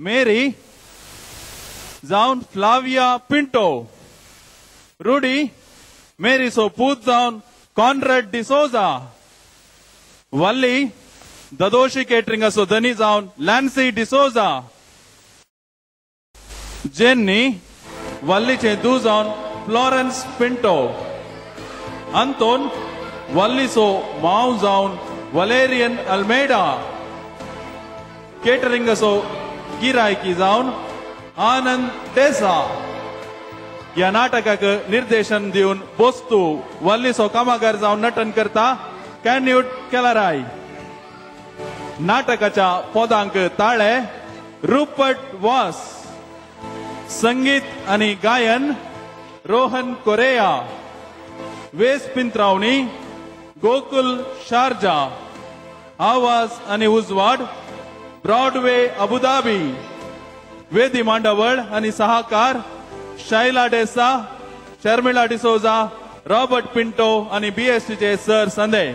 Mary जावन Flavia Pinto, Rudy मेरीचो पूत जावन कॉनरेड डिसोजा, वल्ली ददोशी केटरिंगाचो धनी जावन लॅन्सी डिसोजा, जेन्नी वल्लीचे दू जावन फ्लॉरन्स पिंटो, अंतोन वल्लीचो माव जावन वलेरियन अल्मेडा, केटरिंगाचो गिरायकी जावन आनंद डेसा. ह्या नाटकाक निर्देशन दिवन वस्तू वल्लीचो कामागार जावन नटन करता कॅन्यूट केलराय. नाटकाच्या पदांक ताळे रुपर्ट वास, संगीत आनी गायन रोहन कोरेया, वेस पिंत्रावणी गोकुल शारजा, आवाज आनी उजवाड ब्रॉडवे अबुधाबी, वेदी मांडावळ आनी सहाकार शैला डेसा, शर्मिळा डिसोजा, रॉबर्ट पिंटो आनी बीएसटीचे सर संदे.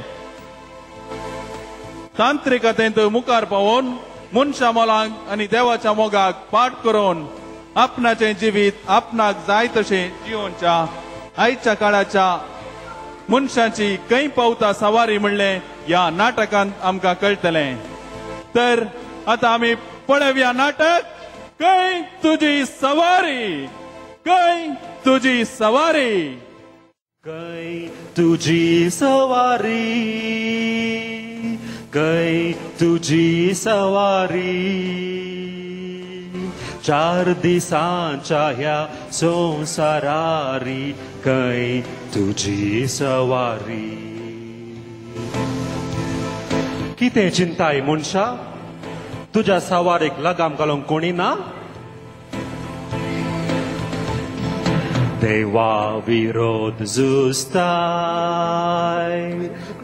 तांत्रिकतेंत मुखार पावोवन मनशा मोलांक आनी देवाच्या मोगाक पाठ करून आपणाचें जिवीत आपणाक जाय तशें जिवनच्या आयच्या काळाच्या मनशाची खंय पावता सवारी म्हणलें ह्या नाटकांत आमकां कळटलें. तर आतां आमी पळोवया नाटक खंय तुजी सवारी, खंय तुजी सवारी, खंय तुजी सवारी, खंय तुजी सवारी. चार दिसांच्या ह्या संवसारारी खंय तुजी सवारी. कितें चिंताय मनशा, तुज्या सवारीक लगाम घालूंक कोणी ना? देवा विरोध झुजताय,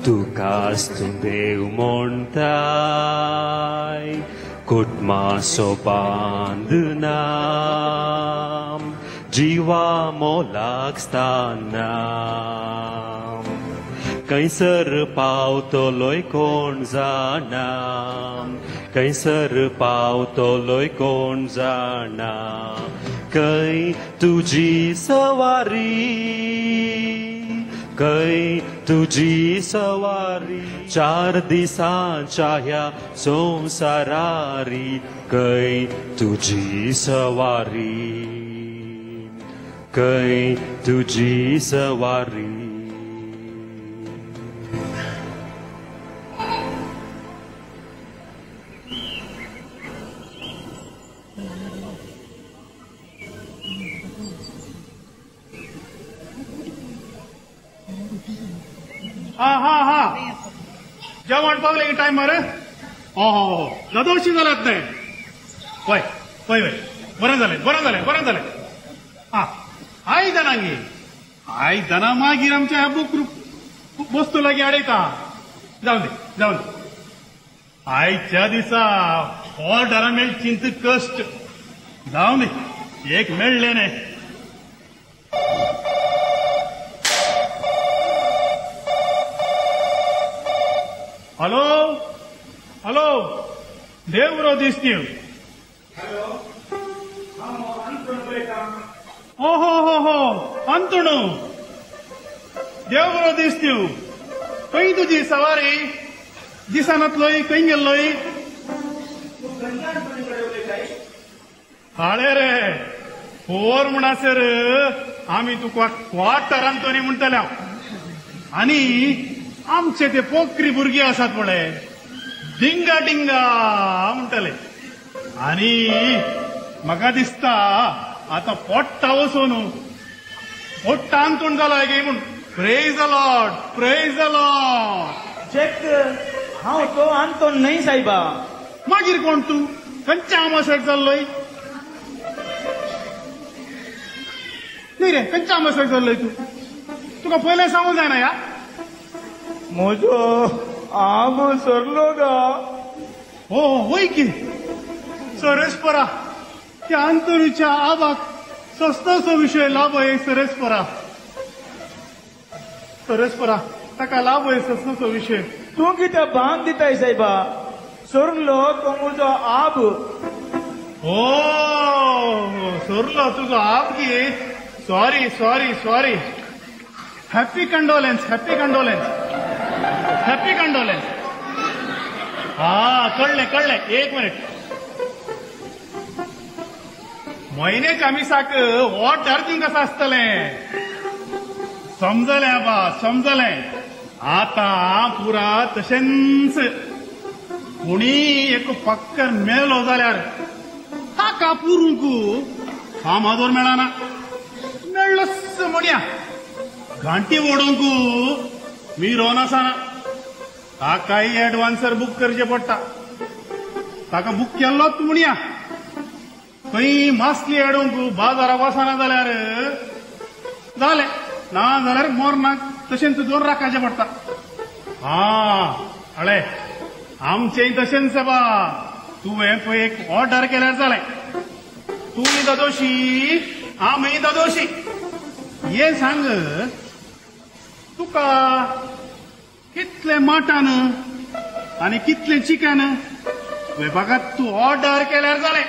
तुकाच तूं देव म्हणटाय, कुटुंबाचो बांदना, जिवा मोलाक स्थाना. खंयसर पावतलोय कोण जाणा, खंयसर पावतलोय कोण जाणा. खंय तुजी सवारी, खंय तुजी सवारी. चार दिसांच्या ह्या संवसारारी खंय तुजी सवारी, खंय तुजी सवारी. हा हा हा, जेवण पावलें की टायमार? हो हो हो, नदोशी जाल्यात न्हय? वय वय वय, बरें जालें बरें जालें बरें जालें. आं, आयदनां गे, आयदनां मागीर आमच्या ह्या बुक वस्तू लागीं आडयता. जावं दे जावं दे. आयच्या दिसा ऑर्डरां मेळची कश्ट. जावं दे, एक मेळ्ळें न्हय. हॅलो हॅलो, देवरो दिसतीव. हॅलो, हांव अंतूण उलयतां. हो हो हो हो, अंतूण, देवरो दिसतीव. खंय तुजी सवारी? दिसनातलोय, खंय गेल्लोय? हाळे रे, फोर म्हणसर आमी तुका क्वार्टर अंतोनी म्हणटले. आनी आमचे ते पोकरी भुरगीं आसात पळय, डिंगा डिंगा म्हणटले. आनी म्हाका दिसता आतां पोट्टा वचून पोट्टा अंतूण जाला गे म्हूण. Praise the Lord, praise the Lord. Check, हांव तो अंतोन न्हय सायबा. मागीर कोण तूं? खंयच्या आमासाक जाल्लोय? न्हय रे, खंयच्या आमासाक जाल्लोय तूं? तुका पयलें सांगूंक जायना ह्या? म्हजो आबो सरलो गा. हो वय की सरसपरा, त्या अंतोनीच्या आबाक सस्तसो विशय लाभय. सरसपरा सरसपरा ताका लाभय सस्तसो विशय. तूं कित्याक भांग दिताय सायबा? सरलो तो म्हजो आब. ओ सोरलो तुजो आप गे. Sorry sorry sorry. Happy condolence, happy condolence, happy condolence. हा कळ्ळें कळ्ळें. एक मिनिट. म्हयन्याच्या मिसाक ऑर्डर दिवंक कसं आसतलें? समजलें आबा, समजलें. आतां पुरा तशेंच कोणी एक पक्कर मेलो जाल्यार ताका पुरूंक फामादोर मेळना. मेळ्ळोच म्हणया घांटी ओडूंक मिरो नासना. ताकाय एडवान्सर बूक करचें पडटा. ताका बूक केल्लोच म्हणया खंय मासली हाडूंक बाजारा वचना जाल्यार जालें, ना जाल्यार मोरनाक तशेंच दोन राखाचें पडटा. हा हळे आमचेंय तशेंच बा. तुवें पळय एक ऑर्डर केल्यार जालें. तूं दादोशी आमी दादोशी. हें सांग तुका कितलें मटन आनी कितलें चिकन तुवें तूं ऑर्डर केल्यार जालें.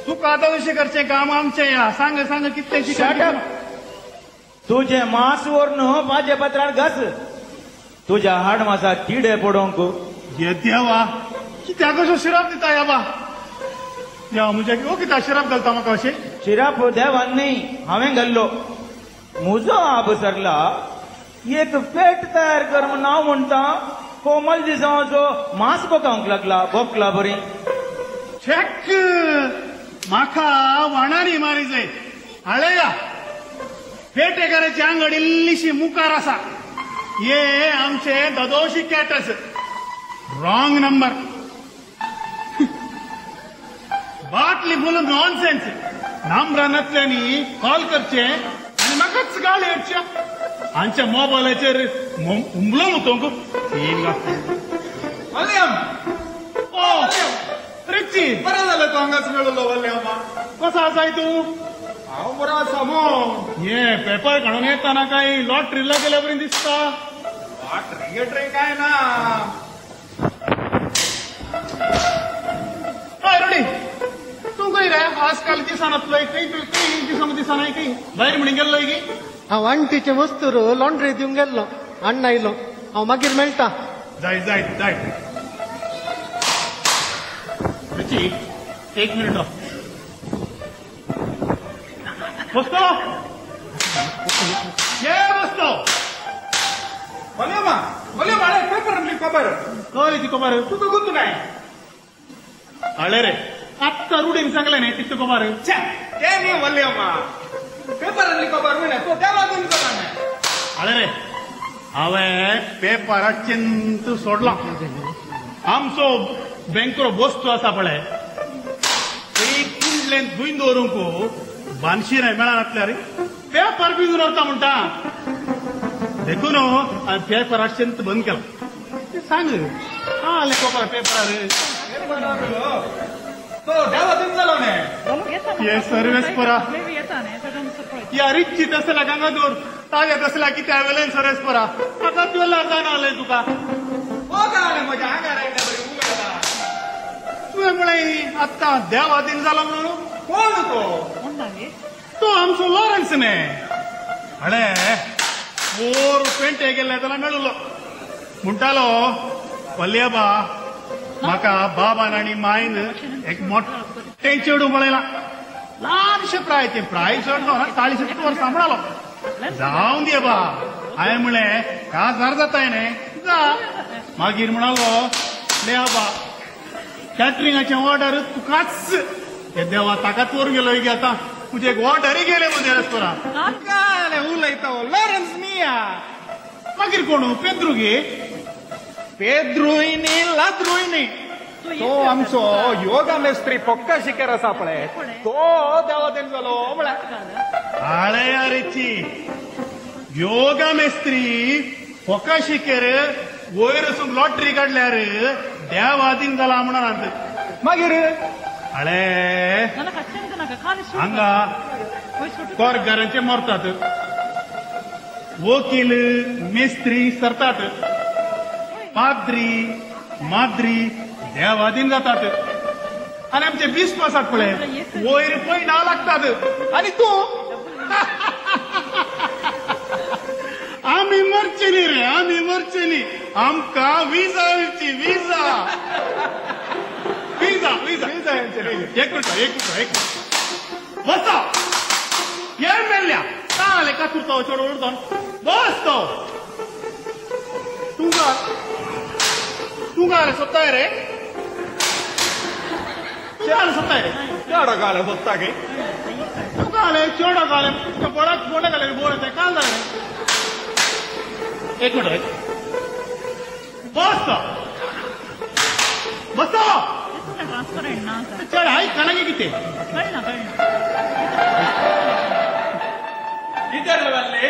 तुका आतां तशें करचें काम आमचें. या सांग सांग कितलें चिकन. तुजें मांस व्हरून म्हाजे पत्रार घास. तुज्या हाडमासा किडे पडोवंक. ये देवा, कित्याक अशो शिराप दिता या बा? देवा म्हज्या ओ कित्याक शिराप घालता म्हाका अशें? शिराप देवान न्ही, हांवें घाल्लो. म्हजो आब सरला एक पेट तयार कर म्हूण हांव म्हणटा. कोमल दिसांचो मांस बोकावंक लागला, बोकला बरी. चेक म्हाका वाणारी मारी जाय. हाळया पेटेकाराची आंगड इल्लीशी मुखार आसा. ये आमचे ददोशी कॅटस. Wrong number. बाटली फुल नॉनसेन्स. नामरानांतल्यांनी कॉल करचे आनी म्हाकाच गाळी हाडच्या. आमच्या मोबायलाचेर उमलो मुतोंक. ओ रिची, बरें जालें तूं हांगाच मेळलो. वल्यम कसो आसाय तूं? हांव बरो आसा मो. हे पेपर काडून येताना काय लॉटरी लागेल्या बरी दिसता. लॉटरी गेटरी काय ना. हय रुडी, तूं खंय रे? आजकाल दिसनातलो खंय खंय दिसा दिसना खंय भायर म्हणून गेल्लो की? हांव आण्टीचे वस्तूर लॉन्ड्री दिवंक गेल्लो. अण्णा आयलो, हांव मागीर मेळटा. जाय जाय जाय. रुची एक मिनिट. बसतो ये बसतो. वल्यमा वल्यमा पेपर आणली खबर. कळ्ळी ती खबर तुका गुंतू नाही. हळे रे आत्ता रुडीन सांगलें न्ही तितू खबर. ते न्ही वल्यमा, पेपर आणली खबर म्हणे तो देवा गुंत जाता. हळे रे हांवें पेपराचेंत सोडला. आमचो बँकरो वस्तू आसा पळय थंय कुंडलेन धुयन दवरूंक बानशी रे मेळनातल्या रे. पेपर भिजून व्हरता म्हणटा. देखून हांवें पेपराचेंत बंद केला. सांग आले खबर पेपरार. तो देवा दिन जालो न्ही. हे सर्वेस परा या रिच्ची तसला गंगा दवर ताज्या तसला कित्या वेल्यान सर्वेस परा आतां तुवें जाणा आलें तुका. म्हज्या आंगार आयल्या बरी उमेद. तुवें म्हळें आत्तां देवा दिन जालो म्हणून. कोण तो? तो आमचो लॉरन्स न्ही. हळे मोर पेंटे गेल्ले जाल्यार मेळुलो. म्हणटालो वल्यबा म्हाका बाबान आनी मायन एक मोठें चेडूं पळयलां. ल्हानशें प्राय, तें प्राय चड न्हू, 40 वर्सां म्हणालो. जावं दे बा. हांवें म्हणलें काजार जाताय न्ही जा. मागीर म्हणालो ले आबा कॅटरिंगाचें ऑर्डर तुकाच. हे देवा ताकाच व्हरून गेलो की आतां तुजे एक ऑर्डरूय गेले म्हजे रेस्तोरां. काय उलयता लॉरन्स निया. मागीर कोण? पेद्रू गे. पेद्रूय न्ही लाद्रूय न्ही, तो आमचो योगा मेस्त्री पक्का शिकर आसा पळय तो देवा दिन जालो म्हळ्यार. हाळे रिची योगा मेस्त्री फोका शिकेर वयर वचून लॉटरी काडल्यार देवा दिन जाला म्हणून. मागीर हळे हांगा कोरगारांचे मरतात, वकील मेस्त्री सरतात, पाद्री माद्री देवादीन जातात. आणि आमचे 20 पासात पळय वयर पळय ना लागतात आणि तूं आम्ही मरचे न्ही रे, आम्ही मरचे न्ही. आमकां विजा मेळची, विजा विजा विजा विजा मेळची. एक मिनिट एक मिनिट एक मिनिट बसा. हे मेल्ल्या चाले कातुरतो चेडो उडतो बस तो तुका तुका रे सोदताय रे, तुका सोदताय रे, चेडो घाले सोदता गे तुका रे, चेडो घाले बोळा बोळे घाले बोळ येता काल जाले. एक मिनिट बस तो बस चल हाय कानागे किती कळना कळना कितें रे वल्ली,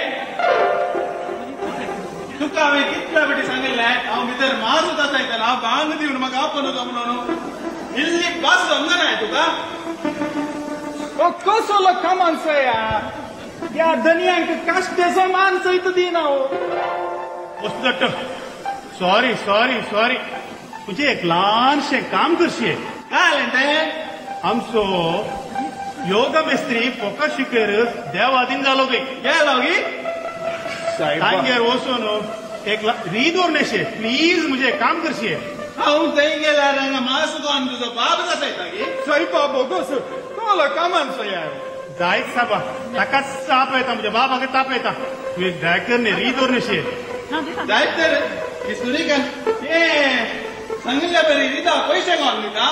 तुका हांवें कितल्या फावटी सांगिल्लें हांव भितर मारूच आसा, हांव भांग दिवन म्हाका आपोवं म्हणून. इल्ली भास समजना तुका? ओ कसलो कामांचो या ह्या धनयांक काश्टेचो मान सयत दिना. वस्तू सॉरी सॉरी सॉरी, तुझे एक ल्हानशें काम करशें. काय जालें तें? आमचो योग मिस्त्री पोका शिकर देवादीन जालो गे. गेलो गी तांगेर वचून एक रीत दवरलेशें. प्लीज म्हजें काम करशें. हांव थंय गेल्यार हांगा मास कोण तुजो बाब जाता गी? सायबा बोगस कोलो कामांचो यार. जायत साबा ताकाच ताप येता, म्हज्या बाबाक ताप येता. तूं एक दया कर न्ही, रीत दवरलेशें. जायत तर सुरीकान ए सांगिल्ल्या बरी रिता पयशे कोण दिता?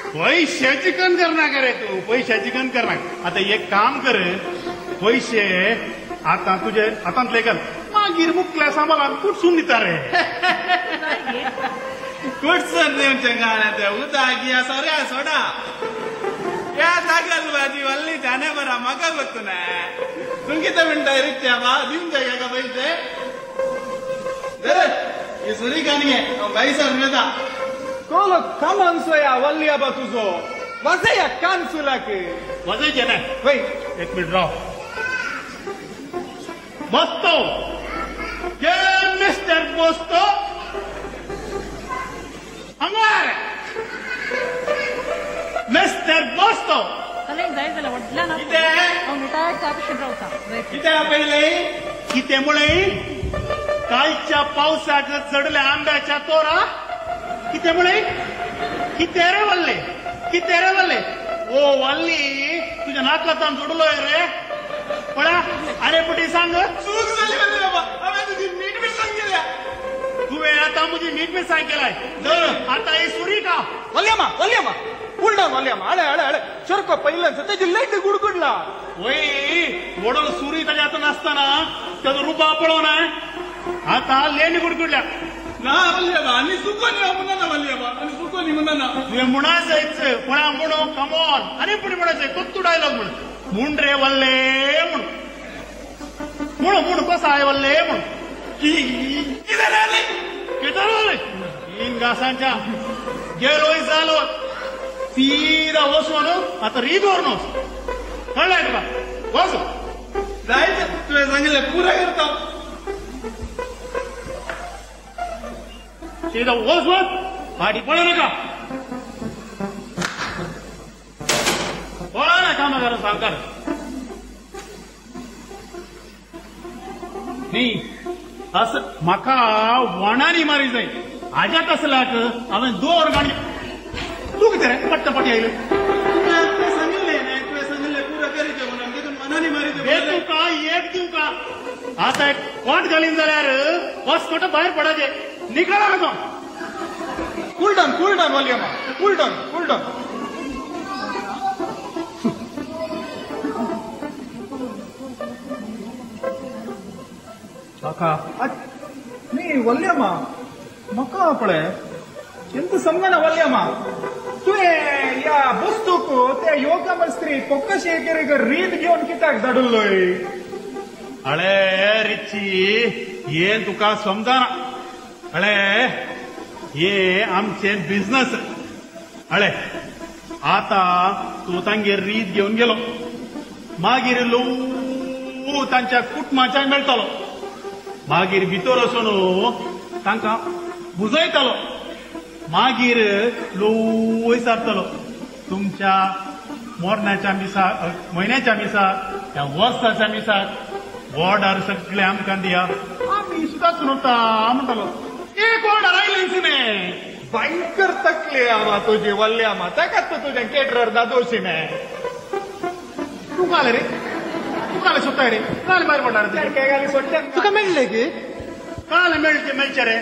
पैशाची कन करना रे तूं, पैशाची कन करना. आतां एक काम कर, पैशे आतां तुजे हातांतले घाल, मागीर मुकल्या सांबाळान कुटसून दिता रे. कुटसून दिवचें गाणें तें उदक या सोऱ्या सोडा या दागल भाजी वल्ली जाने बरा म्हाका गोत्तु ना. तूं कितें म्हणटाय रिच्या बा दिवन जाय का पयशे? ही सुरीकान घे, हांव भाई सर उलयता. कोलो कामांचो या वल्ली आबा तुजो वाजया कान सुलाक वाजयचें ना. वय एक मिनिट राव. बसतो ये मिस्टर बसतो हांगा मिस्टर बसतो. जाय जाल्यार व्हडल्या ना कितें रिटायर्ड ऑफिसर रावता. कितें आपयलें? कितें म्हळें? कालच्या पावसाक चडल्या आंब्याच्या तोरा. कितें म्हळें? कितें रे वल्ले, कितें रे वल्ले? ओ वल्ली तुज्या नाकातान जोडलोय रे. पळया आरे पुटी सांग. चूक जाली वल्ली बाबा, हांवें तुजी मीठ मिरसांग केल्या. तुवें आतां म्हजी मीठ मिरसांग केलाय. आतां ही सुरी का वल्यमा वल्यमा कूल डावन वल्यमा. आळे आळे आळे चरको पयल्यान तेजी लायट गुडगुडला. वय वडोल सुरी ताज्या हातान आसतना ताजो रुपा पळोवन आतां लेणी गुडगुडल्या. ना वल्यबा आनी चुकोनी हांव म्हणना वल्यबा, आनी चुकोनी म्हणना. तुवें म्हणा जायच पळया म्हणू कमॉन आनी पुढे म्हणायचें कोत्तू डायलॉग म्हण म्हूण रे वल्ले म्हूण म्हूण म्हूण कसो आहे वल्ले म्हूण. कितें जालें? कितें जालें? तीन घासांच्या गेलोय जालो सीधा वचून आतां रीत व्हरून वच. कळ्ळें तुका? वच. जायत तुवें सांगिल्लें पुराय करता. सीधा वच वच, फाटी पळोवं नाका. पळोवं नाका म्हाका सामकार. न्ही असं म्हाका वणांनी मारी जाय हाज्या तसल्याक हांवें दोर गाणी. तूं कितें रे पट्ट पटी आयलें? तुवें सांगिल्लें न्ही, तुवें सांगिल्लें पुरो करीत म्हणून तितून मनांनी मारी जाय. तुका एक दिवं का आतां एक कोट घालीन जाल्यार वस्कोट भायर पडाचें. निकळा नको. कूल डावन कूल डावन वल्यमा, कूल डावन कूल डावन. म्हाका न्ही वल्यमा म्हाका पळय ಎಂತ समजना वल्यमा, तुवें ह्या बस्तूक त्या योगा मस्त्री पोक्क शेकेरीक रीत घेवन कित्याक धाडिल्लोय? अळे रिची हें तुका समजना. अळे हे आमचे बिझनस. अळे आतां तूं तांगेर रीत घेवन गेलो, मागीर ल्हवू तांच्या कुटुंबाच्याक मेळटलो, मागीर भितर वचून तांकां बुजयतलो, मागीर ल्हवू विचारतलो तुमच्या मोरण्याच्या मिसाक, म्हयन्याच्या मिसाक, त्या वर्साच्या मिसाक ऑर्डर सगळे आमकां दिया, आमी सुद्दां सुनता म्हणटालो. एक ऑर्डर आयलेंच न्ही. भयंकर तकली आमा तुजी वल्ल्यामा, ताकाच तुजें केटरर दादोशी न्ही. तूं काले रे, तूं काले सोदताय रे, काले भायर पडटा रे सोडटा. तुका मेळ्ळें की काले मेळचे मेळचे रे,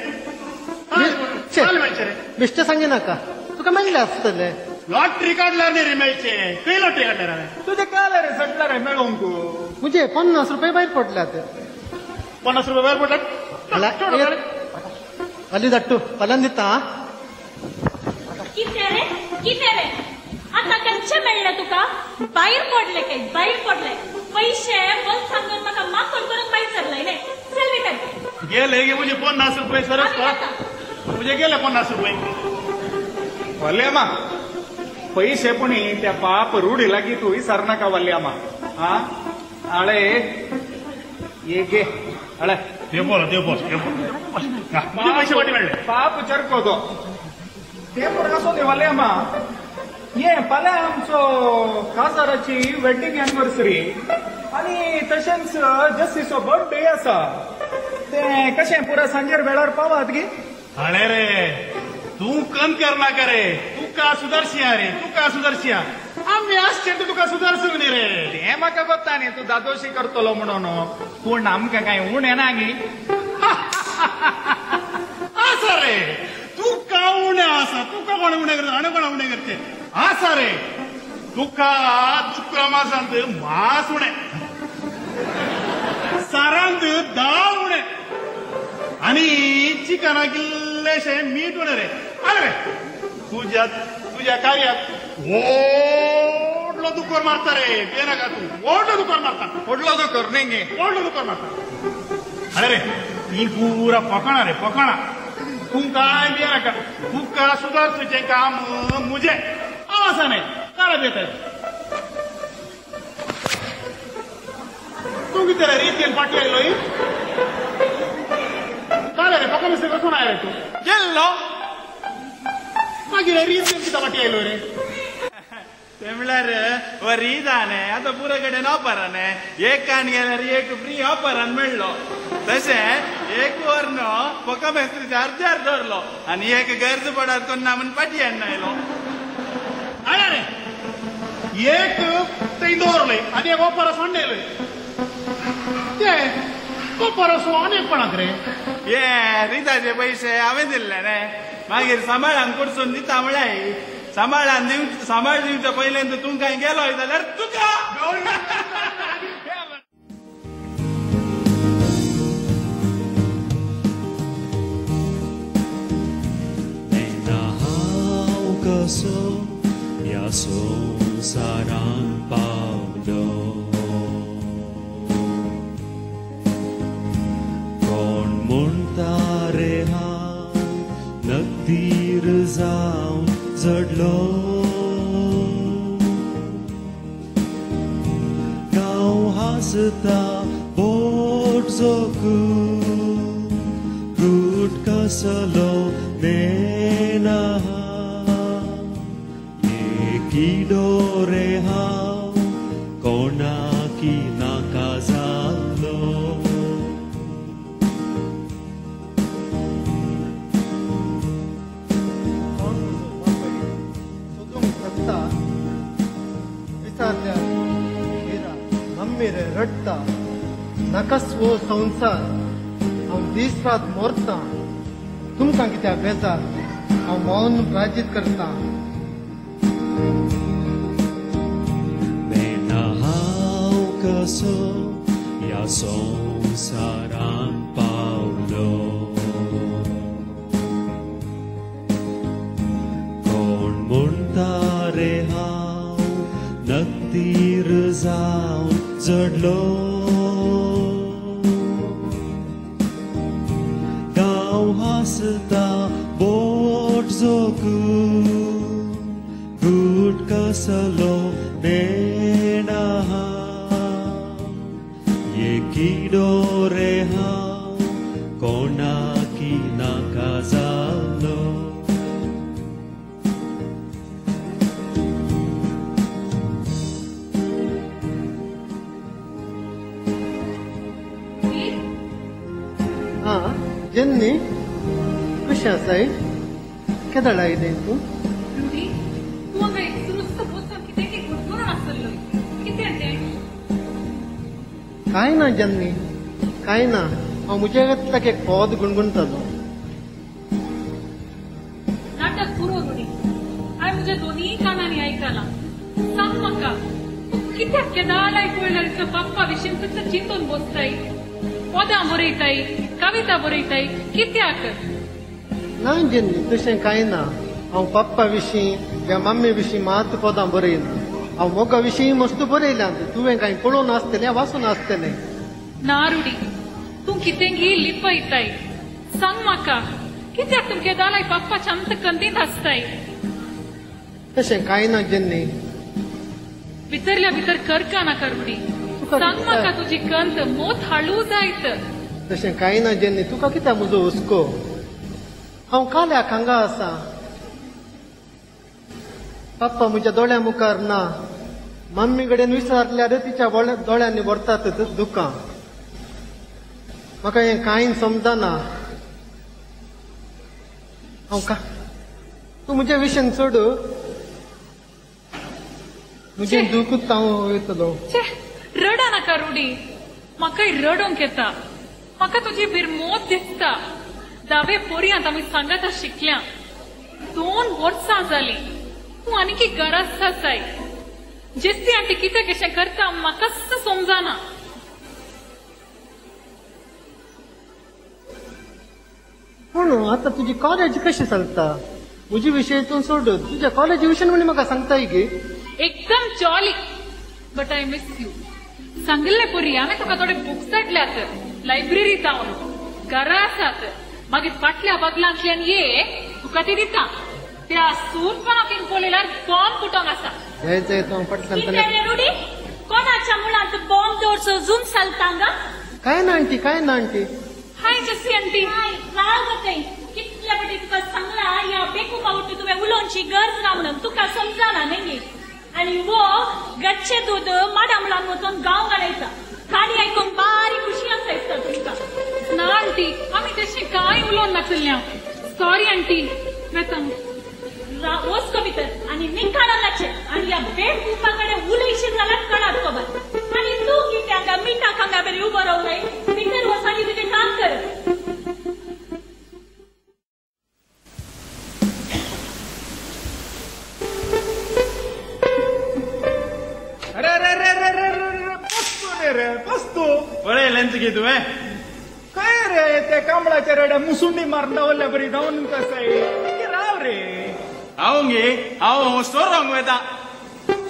काले मेळचे रे. बेश्टें सांगी नाका, तुका मेळ्ळें आसतलें. लॉटरी काडल्यार न्ही रे मेळचे. खंय लॉटरी काडल्यार हांवें? तुजें काले रे सटला रे मेळोंक. म्हजे 50 रुपये भायर पडल्यात. 50 रुपये भायर पडल्यात? अली धाडटू फाल्यां दिता. कितें रे, कितें रे, आतां कच्चे मेळ्ळे तुका? भायर पडले काय भायर पडले पैशे बस सांगून म्हाका माकोड करून भायर सरलय न्ही. चल भितर गेले गे म्हजे 50 रुपये. सरस म्हजे गेले 50 रुपये. वल्ल्यामा पैशे पुणी त्या पाप रुढी लागी तूं विसरनाका वल्ल्यामा. हा आळे ये गे आळे देव बोल देव बोल देव बोल पैसे वाटी मेळ्ळे. पाप चरको तो ते पूण आसो न्ही वल्ल्यामा. ये फाल्यां आमचो काजाराची वेडिंग एनिवर्सरी आनी तशेंच जस्सीचो बर्थडे आसा. तें कशें पुरा सांजेर वेळार पावात गी? हाळे रे तूं कम करनाका रे, तुका सुदारशिया रे, तुका सुदारशिया. आमी आसचे तुका सुदारसूंक न्ही रे. तें म्हाका कोत्ता न्ही तूं दादोशी करतलो म्हणून, पूण आमकां कांय उणें ना गी. आसा रे, तुका उणें आसा. तुका कोण उणें करता आनी कोण उणें करचें आसा रे. तुका दुकरा मासांत मास उणें, सारांत दाळ उणें आनी चिकनाक इल्लेशें मीठ उणें रे. आरे तुज्या तुज्या कार्याक व्हडलो दुकोर मारता रे. बेनाका तूं व्हडलो दुकोर मारता. व्हडलो दुकोर न्ही गे, व्हडलो दुकोर मारता. अरे रे ही पुरा फकाणां रे फकाणां. तूं कांय भियेनाका, तुका सुदारचें काम म्हजें. हांव आसा न्ही, काडा भियेताय तूं. कितें रे रितीन फाटीं आयलो? काले रे फकाणां मिस्त्री कसून आयलो रे तूं? गेल्लो मागीर रितीन कित्याक फाटीं आयलो रे? ते म्हणल्यार रीत न्ही आतां पुरो कडेन ऑफरान एकान गेल्यार एक फ्री ऑफरान मेळ्ळो. तशें एक वर न्हू फका मेस्त्री चार्जर दवरलो आनी एक गरज पडात कोण ना म्हूण फाटीं हाडून आयलो. आरे रे एक थंय दवरलें आनी एक ऑफर सोडून आयलोय. तें ऑफर आनी एक कोणाक रे? ये रिताचे पयशे हांवें दिल्ले न्ही, मागीर सांबाळान कडसून दिता म्हळ्यार सांबाळान दिव सांबाळ दिवच्या पयल्यान तूं कांय गेलोय जाल्यार तुका. हांव कसो ह्या संवसारान पावलो, कोण म्हणटा रे हांव नकदीर जावन झडलो, गांव हांसता बोट जोखून रूट कसलो नेना, किडो रे हांव कोणाकी नाका जालो. कोण म्हजो बापूय सोदूंक शकता? विचारल्यार मीरा मम्मी रे रडटा. नाकाच हो संवसार, हांव दीस रात मोरतां. तुमकां कित्याक बेजार, हांव मौन प्रायजीत करतां. मेना हांव कसो ह्या संवसारान पावलो, कोण म्हणटा रे हांव नकदीर जावन झडलो, गांव हांसता बोट जोखून रूट कसलो नेणा, ये किडो रे हांव कोणाकी नाका जालो. जन्नी कशें आसाय? केदळ आयलें तूं? रुडी, तूं हांगा एकसुरूच बसून कितें की गुणगुणून आसलो, कितें तें? कांय ना जन्नी, कांय ना. हांव म्हज्या एक एक पद गुणगुणतालो. नाटक पुरो रुडी, हांवें म्हज्या दोनूय कानांनी आयकलां. सांग म्हाका, तूं कित्याक केदाळाय पळयल्यार तुज्या बाप्पा विशीं तुजें चिंतून बसताय, पदां बरयताय, कविता बरयताय, कित्याक? ना जन्नी, तशें कांय ना. हांव पप्पा विशीं या मम्मी विशीं मात पदां बरयना. हांव मोगा विशीं मस्त बरयल्यात. तुवें कांय पळोवन आसतलें, वाचून आसतलें. ना रुडी, तूं कितेंगी लिपयताय. सांग म्हाका, कित्याक तूं केदाळाय पप्पाच्या अंत कंदीत आसताय? तशें कांय ना जन्नी. भितरल्या भितर करका नाका रुडी. सांग म्हाका तुजी कंत मोत हाळू जायत. तशें कांय ना जन्नी, तुका कित्याक म्हजो हुस्को? हांव काल्याक हांगा आसा. पप्पा म्हज्या दोळ्या मुखार ना. मम्मी कडेन विचारल्यार तिच्या दोळ्यांनी व्हरतात दुकां. म्हाका हें कांय समजना. हांव का तूं म्हज्या विशयन सोड, म्हजें दुखूच हांव वयतलो. रडा नाका रुडी, म्हाकाय रडोंक येता. म्हाका तुजी बिरमोत दिसता. दावे पोरयांत आमी सांगाता शिकल्या, 2 वर्सां जालीं तूं आनीकी गरज आसाय. जेसी आंटी कितें कशें करता म्हाकाच समजना. पूण आतां तुजी कॉलेज कशी चलता? म्हजी विशय तूं सोड, तुज्या कॉलेज विशय म्हण म्हाका सांगताय गे. एकदम jolly, but I miss you. सांगिल्ले पुरी हांवें तुका थोडे बुक्स हाडल्यात लायब्ररी जावन, घरा आसात. मागीर फाटल्या बगलांतल्यान ये, तुका ती दिता. त्या सूरपणाक पळयल्यार बॉम्ब फुटोंक आसा. कोणाच्या मुळांत बॉम्ब दवरचो झूम चलता हांगा? कांय ना आंटी, कांय ना आंटी. हाय जसी आंटी. हाय, राव गो. कितल्या फावटी तुका सांगला ह्या बेकूपा वटेन तुवें उलोवची गरज ना म्हणून, तुका समजना न्ही. आनी वो गच्चे दूद माडा मुळान वचून गांव घालयता. काणी आयकून बारीक खुशी आसा दिसता तुमकां. ना आंटी, आमी तशें कांय उलोवन नासल्या. सॉरी आंटी, वेता. वच गो भितर आनी निकाळा लागचें. आनी ह्या बेकुपा कडेन उलयशीत जाल्यार कळात खबर. आनी तूं कितें हांगा मिठाक हांगा बरी उबो रावलाय? भितर वच आनी तुजें काम कर. अरे अरे अरे अरे अरे बसतो रे रे बसतो. पळयलें गे तुवें? काय रे ते कांबळाच्या रेड्या मुसुंडी मारून दवरल्या बरी जावन कसाय. राव रे. हांव गे, हांव सोरोंक वता.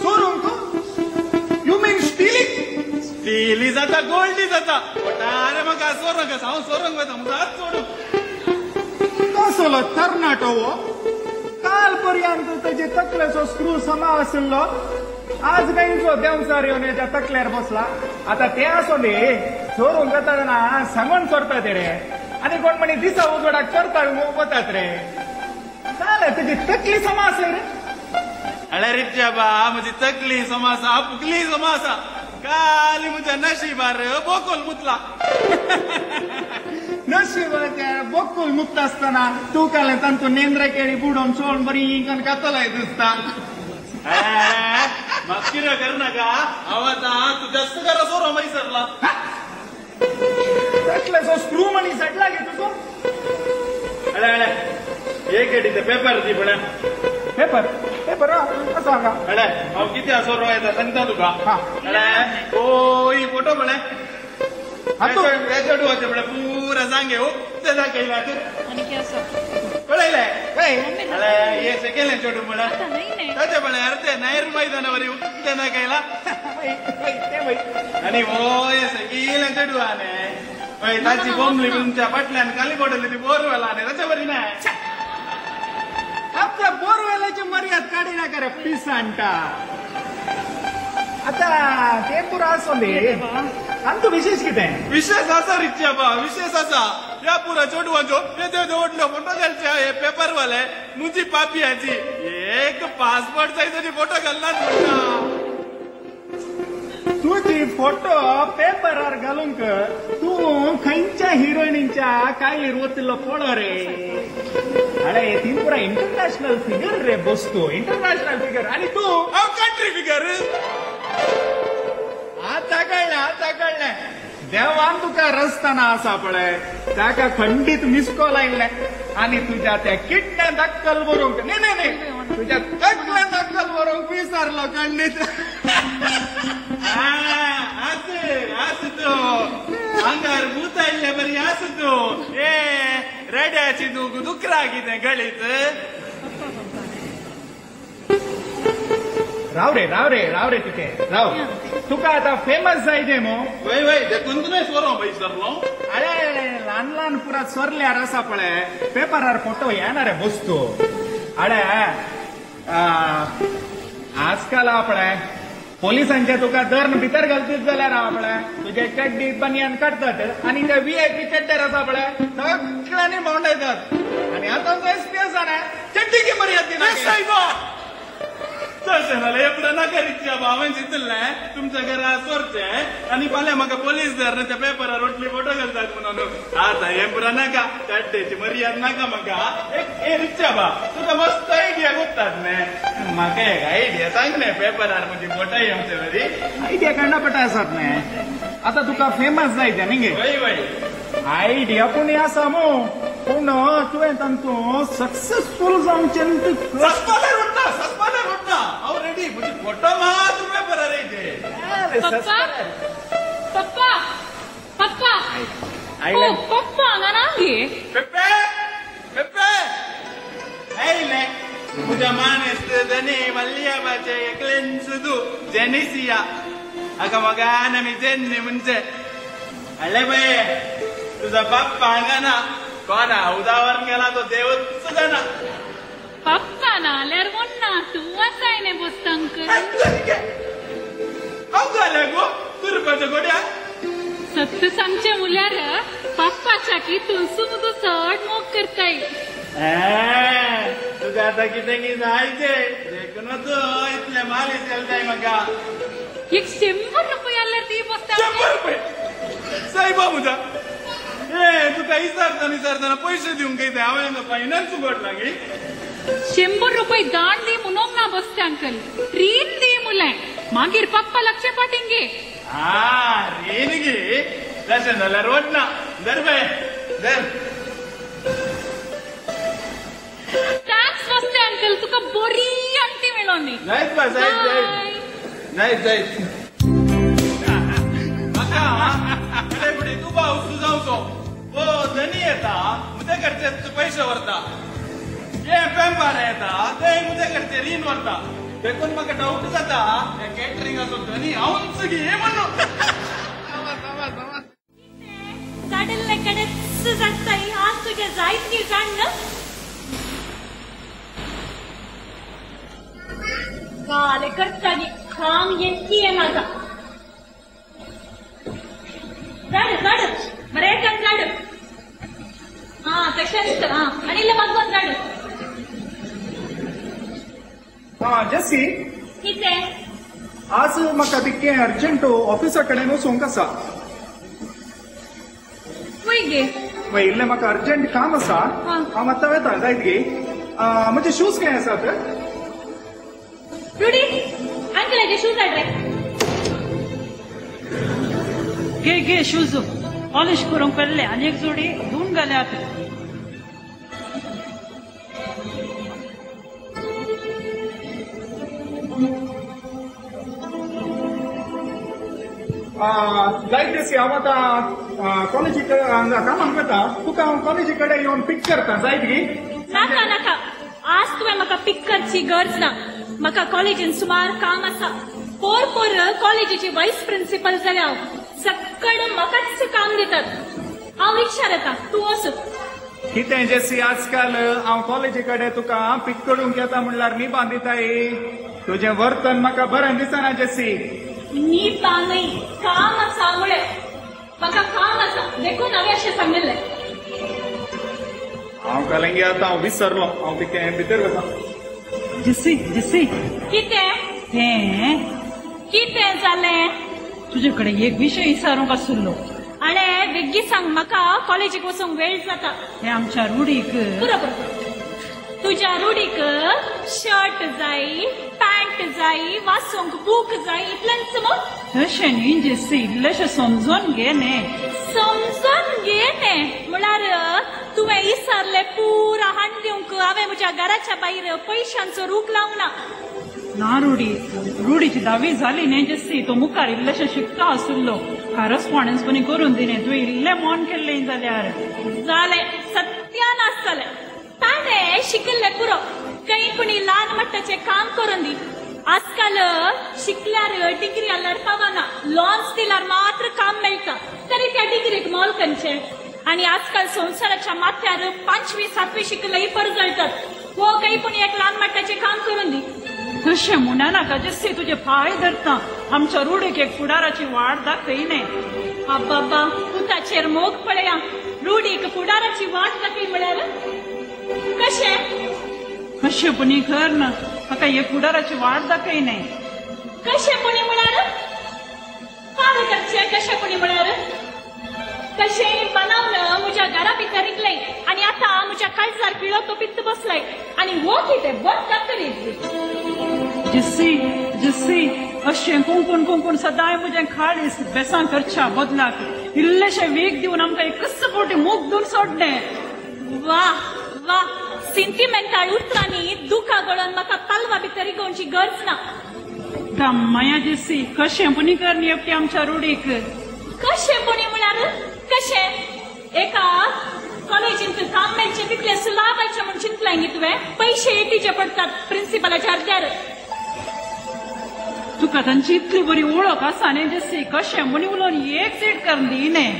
सोरोंक? You mean stealing? स्टिली जाता, गोल्डी जाता. अरे म्हाका सोरोंक आसा, हांव सोरोंक वता. म्हजो हात सोडूं. कसलो तरणाटो हो? काल पर्यंत तेजे तकलेचो स्क्रू समा आशिल्लो, आज कांयचो देंवचार येवन हेच्या तकल्यार बसला. आतां तें आसो न्ही, चोरूंक वतना सांगून चोरता ते रे, आनी कोण म्हणी दिसा उजवाडाक चोरता वतात रे. जालें, तुजी तकली समा आसा रे. अरे रिच्या बा, म्हजी तकली समा आसा, पुकली समा आसा. काली म्हज्या नशिबार बोकोल मुतला. नशिबाच्या बोकोल मुक्त आसतना तूं काल तांतूं नेंद्र केळी बुडोवन चोळून बरी कातलाय दिसता. म्हाका कितें करनाका, हांव आतां तुज्या घरा सोरो मागीर सरला. तकलेचो स्क्रू म्हणी सडला गे तुजो. अरे अरे एक ते पेपर दी पळय. पेपर? पेपर आसा हांगा. अरे हांव कितें सोरो येता सांगता तुका. अरे ओ फोटो पळय, चेडवाचें पळय पुरा सांगे उक्ते दाखयल्यात. पळयलें? अरे हे सेकेलें चेडूं पळय, ताचें पळय अर्दे नायर मैदाना वरी उक्ते दाखयला. आनी हो हे सगळें चेडूं आने हय, ताची बोंबली तुमच्या फाटल्यान खाली पडली ती बोरवेला आनी ताचे बरी ना. आमच्या बोरवेलाची मर्याद काडी नाका रे पिसांटा. आतां तें पुरो आसूं दी, आमचो विशेश कितें? विशेष आसा रिच्या बा, विशेष आसा. ह्या पुरा चेडवांच्यो ते व्हडल्यो फोटो घालचे हे पेपरवाले. मुजी पापी हाची एक पासपोर्ट सायजाची फोटो घालनात म्हणटा. तुजी फोटो पेपरार घालूंक तूं खंयच्या हिरोईनीच्या कायलीर वतिल्लो पळो रे. अरे ती पुरा इंटरनॅशनल फिगर रे बसतो, इंटरनॅशनल फिगर. आणि तूं हांव कंट्री फिगर. आतां कळ्ळें, आतां कळ्ळें. देवान तुका रस्ताना आसा पळय ताका खंडीत मिस्कॉल आयिल्लें आनी तुज्या त्या किडण्यांत अक्कल बरोवंक न्ही न्ही न्ही तुज्या तकल्यांत अक्कल बरोवंक विसरलो खंडीत. आस तूं आंगार भूत आयिल्ले बरी आस तूं. ए रेड्याची तूं दुकरा कितें गळीत. राव रे राव रे राव रे तिथे राव. तुका आता फेमस जायजे मो. वय वय देखून तुवें सोरो विसरलो. अरे ल्हान ल्हान पुरा सोरल्यार आसा पळय पेपरार फोटो येना रे वस्तू. अरे आजकाल हा पळय पोलिसांचे तुका दर्न भितर घालतीत जाल्यार हा पळय तुजे चड्डी बनियान काडटात आनी ते व्हीआयपी चड्डेर आसा पळय सगळ्यांनी भोंवडायतात. आनी आतां तो एस पी आसा न्ही चड्डीकी मर्याद दिना. तशें जाल्यार एपडो नाका रिक्षा हांवें चिंतलें तुमच्या घरा सोरचें आनी फाल्यां म्हाका पोलीस धरून त्या पेपरार रोटली फोटो घालतात म्हणून. आतां हें पुरा नाका, चड्डेची मर्याद नाका म्हाका. एक ए रिक्षा बा तुका मस्त आयडिया कोत्तात न्ही, म्हाका एक आयडिया सांग न्ही पेपरार म्हजी फोटो येवचे बरी. आयडिया काडना पटा आसात न्ही. आतां तुका फेमस जाय न्ही गे. वय वय आयडिया पूण आसा मू, पूण तुवें तांतूं सक्सेसफूल जावचें. सस्पाल्यार उठता, सस्पाल्यार उठता. हांव रेडी, म्हजी फोटो मात पेपरार येयचे. पप्पा पप्पा पप्पा ओ पप्पा हांगा ना गे. पेप्पे पेप्पे आयलें म्हज्या मानेस्त धनी मल्लियाबाचे एकलेन सुदू जेनिसिया हाका मगान आमी जेन्नी म्हणजे. हाडले पळय तुजो बाप्पा हांगा ना, कोणा उदावर गेला तो देवच जाणा. पप्पा ना जाल्यार ना तूं आसाय न्ही बसता अंकल. हांव जालें गो तुरपाच्या गोड्या. सत्य सांगचें म्हणल्यार पप्पाच्या की तूं म्हजो चड मोग करताय. तुका आतां कितें की जायचें देखून तूं इतलें मालीश घालताय म्हाका. एक 100 रुपया जाल्यार ती बसता. 100 रुपया सायबा म्हज्या. ए तुका विचारतना विचारतना पयशे दिवंक कितें हांवें फायनान्स उगडला गी. 100 रुपये दान दी म्हणूंक ना बसते अंकल, रीण दी म्हणलें. मागीर पप्पा लक्ष पाटींग गे. हा रीण गे, तशें जाल्यार वडना. धर बाय धर. Thanks बसते अंकल, तुका बरी आंटी मेळोनी. जायत बा जायत जायत जायत जायत. म्हाका फुडें फुडें तूं भाव जावचो. ओ धनी येता म्हज्या घरचे पयशे व्हरता, हे पेंपार येता ते म्हज्या घरचे रीण व्हरता. देखून म्हाका डावट जाता ह्या कॅटरिंगाचो धनी हांवूच गे म्हणून. काडिल्ले कडेच जाताय आज तुगे जायत गी जाण ना. काले करता गी काम येकी येना. झाड झाड बरें कर झाड. हा तशेंच हा आनी इल्लें मागून झाड. हा जेसी कितें आज म्हाका तितकें अर्जंट ऑफिसा कडेन वचूंक आसा. वय गे. वय इल्लें म्हाका अर्जंट काम आसा. हांव आतां वेता जायत गे. म्हजे शूज खंय आसात? रुडी अंकलाचे शूज हाड रे. घे घे शूज पॉलिश करूंक पेल्ले आनी एक जोडी धुवन घाल्यात. जायत जेसी हांव आतां कॉलेजी कामाक वता. तुका हांव कॉलेजी कडेन येवन पीक करता जायत गी? नाका नाका, आज तुवें म्हाका पीक करची गरज ना. म्हाका कॉलेजीन सुमार काम आसा. पोर पोर कॉलेजीची वायस प्रिन्सिपल जाल्या हांव. सक्कड म्हाकाच काम दितात. हांव रिक्षार येता, तूं वच. कितें जेसी आजकाल हांव कॉलेजी कडेन तुका पीक करूंक येता म्हणल्यार निभां दिताय. तुजें वर्तन म्हाका बरें दिसना जेसी. निभां न्हय, काम आसा मुळे म्हाका काम आसा देखून हांवें अशें सांगिल्लें. हांव कलंगी आतां हांव विसरलो. हांव तिकें भितर वता. जेसी जेसी कितें तें कितें जालें? तुजे कडेन एक विशय विचारूंक आसलो. अळे बेगीन सांग, म्हाका कॉलेजीक वचूंक वेळ जाता. हे आमच्या रुडीक बरोबर, तुज्या रुडीक शर्ट जाय, पॅन्ट जाय, वाचूंक बूक जाय, इतलेंच मग. तशें न्ही जेसी, इल्लेशें समजून घे न्ही. समजून घे न्ही म्हळ्यार तुवें विसरलें पुरा हाण दिवंक हांवें म्हज्या घराच्या भायर पयशांचो रूख लावंक ना. ना रुडी, रुडीची धावी जाली न्ही जेसी, तो मुखार इल्लेशें शिकता आसलो, करस्पॉन्डन्स पण करून दिने. तुवें इल्लें मन केल्लें जाल्यार जालें, सत्यानाश जालें. ताणें शिकल्लें पुरो, खंय कोणी ल्हान मट्टाचें काम करून दी. आजकाल शिकल्यार डिग्री आल्यार पावना, लॉन्स दिल्यार मात्र काम मेळटा, तरी त्या डिग्रीक मोल खंयचें. आनी आजकाल संवसाराच्या माथ्यार 5वी 7वी शिकलेय परजळटात. हो खंय पूण एक ल्हान मट्टाचें काम करून दी. तशें म्हणा नाका जेसी, तुजे पांय धरता. आमच्या रुडीक एक फुडाराची वाट दाखय न्ही. आबाबा, पुताचेर मोग पळया, रुडीक फुडाराची वाट दाखय म्हळ्यार कशें? कशें पुणी कर ना, म्हाका एक फुडाराची वाट दाखय न्ही. कशें पुणी म्हळ्यार पार करचें, कशें पुणी म्हळ्यार कशें बनावन म्हज्या घरा भितर रिगलें आनी आतां म्हज्या काळजार किळो तोपीत बसलाय. आनी हो कितें बंद जातली. जेसी जेसी, अशें कुंकून कुंकून सदांय म्हजें खाळीस बेसां करच्या बदलाक इल्लेशें वीख दिवन आमकां एकच फावटी मूग दिवन सोडलें. वा वा, सिंतिमेंताळ उतरांनी दुखां गळोवन म्हाका पालवा भितर रिगोवची गरज ना. माया जेसी, कशें पुणी कर न्ही एकटी आमच्या रुडीक. कशें पुणी म्हळ्यार कशें? एका कॉलेजींत काम मेळचें तितलें सुलाभाचें म्हूण चिंतलें न्ही तुवें? पयशे येटीचे पडटात प्रिंसिपलाच्या अर्द्यार. तुका तांची इतली बरी वळख आसा न्ही जेसी, कशें म्हणी उलोवन एक सीट करून दी न्ही.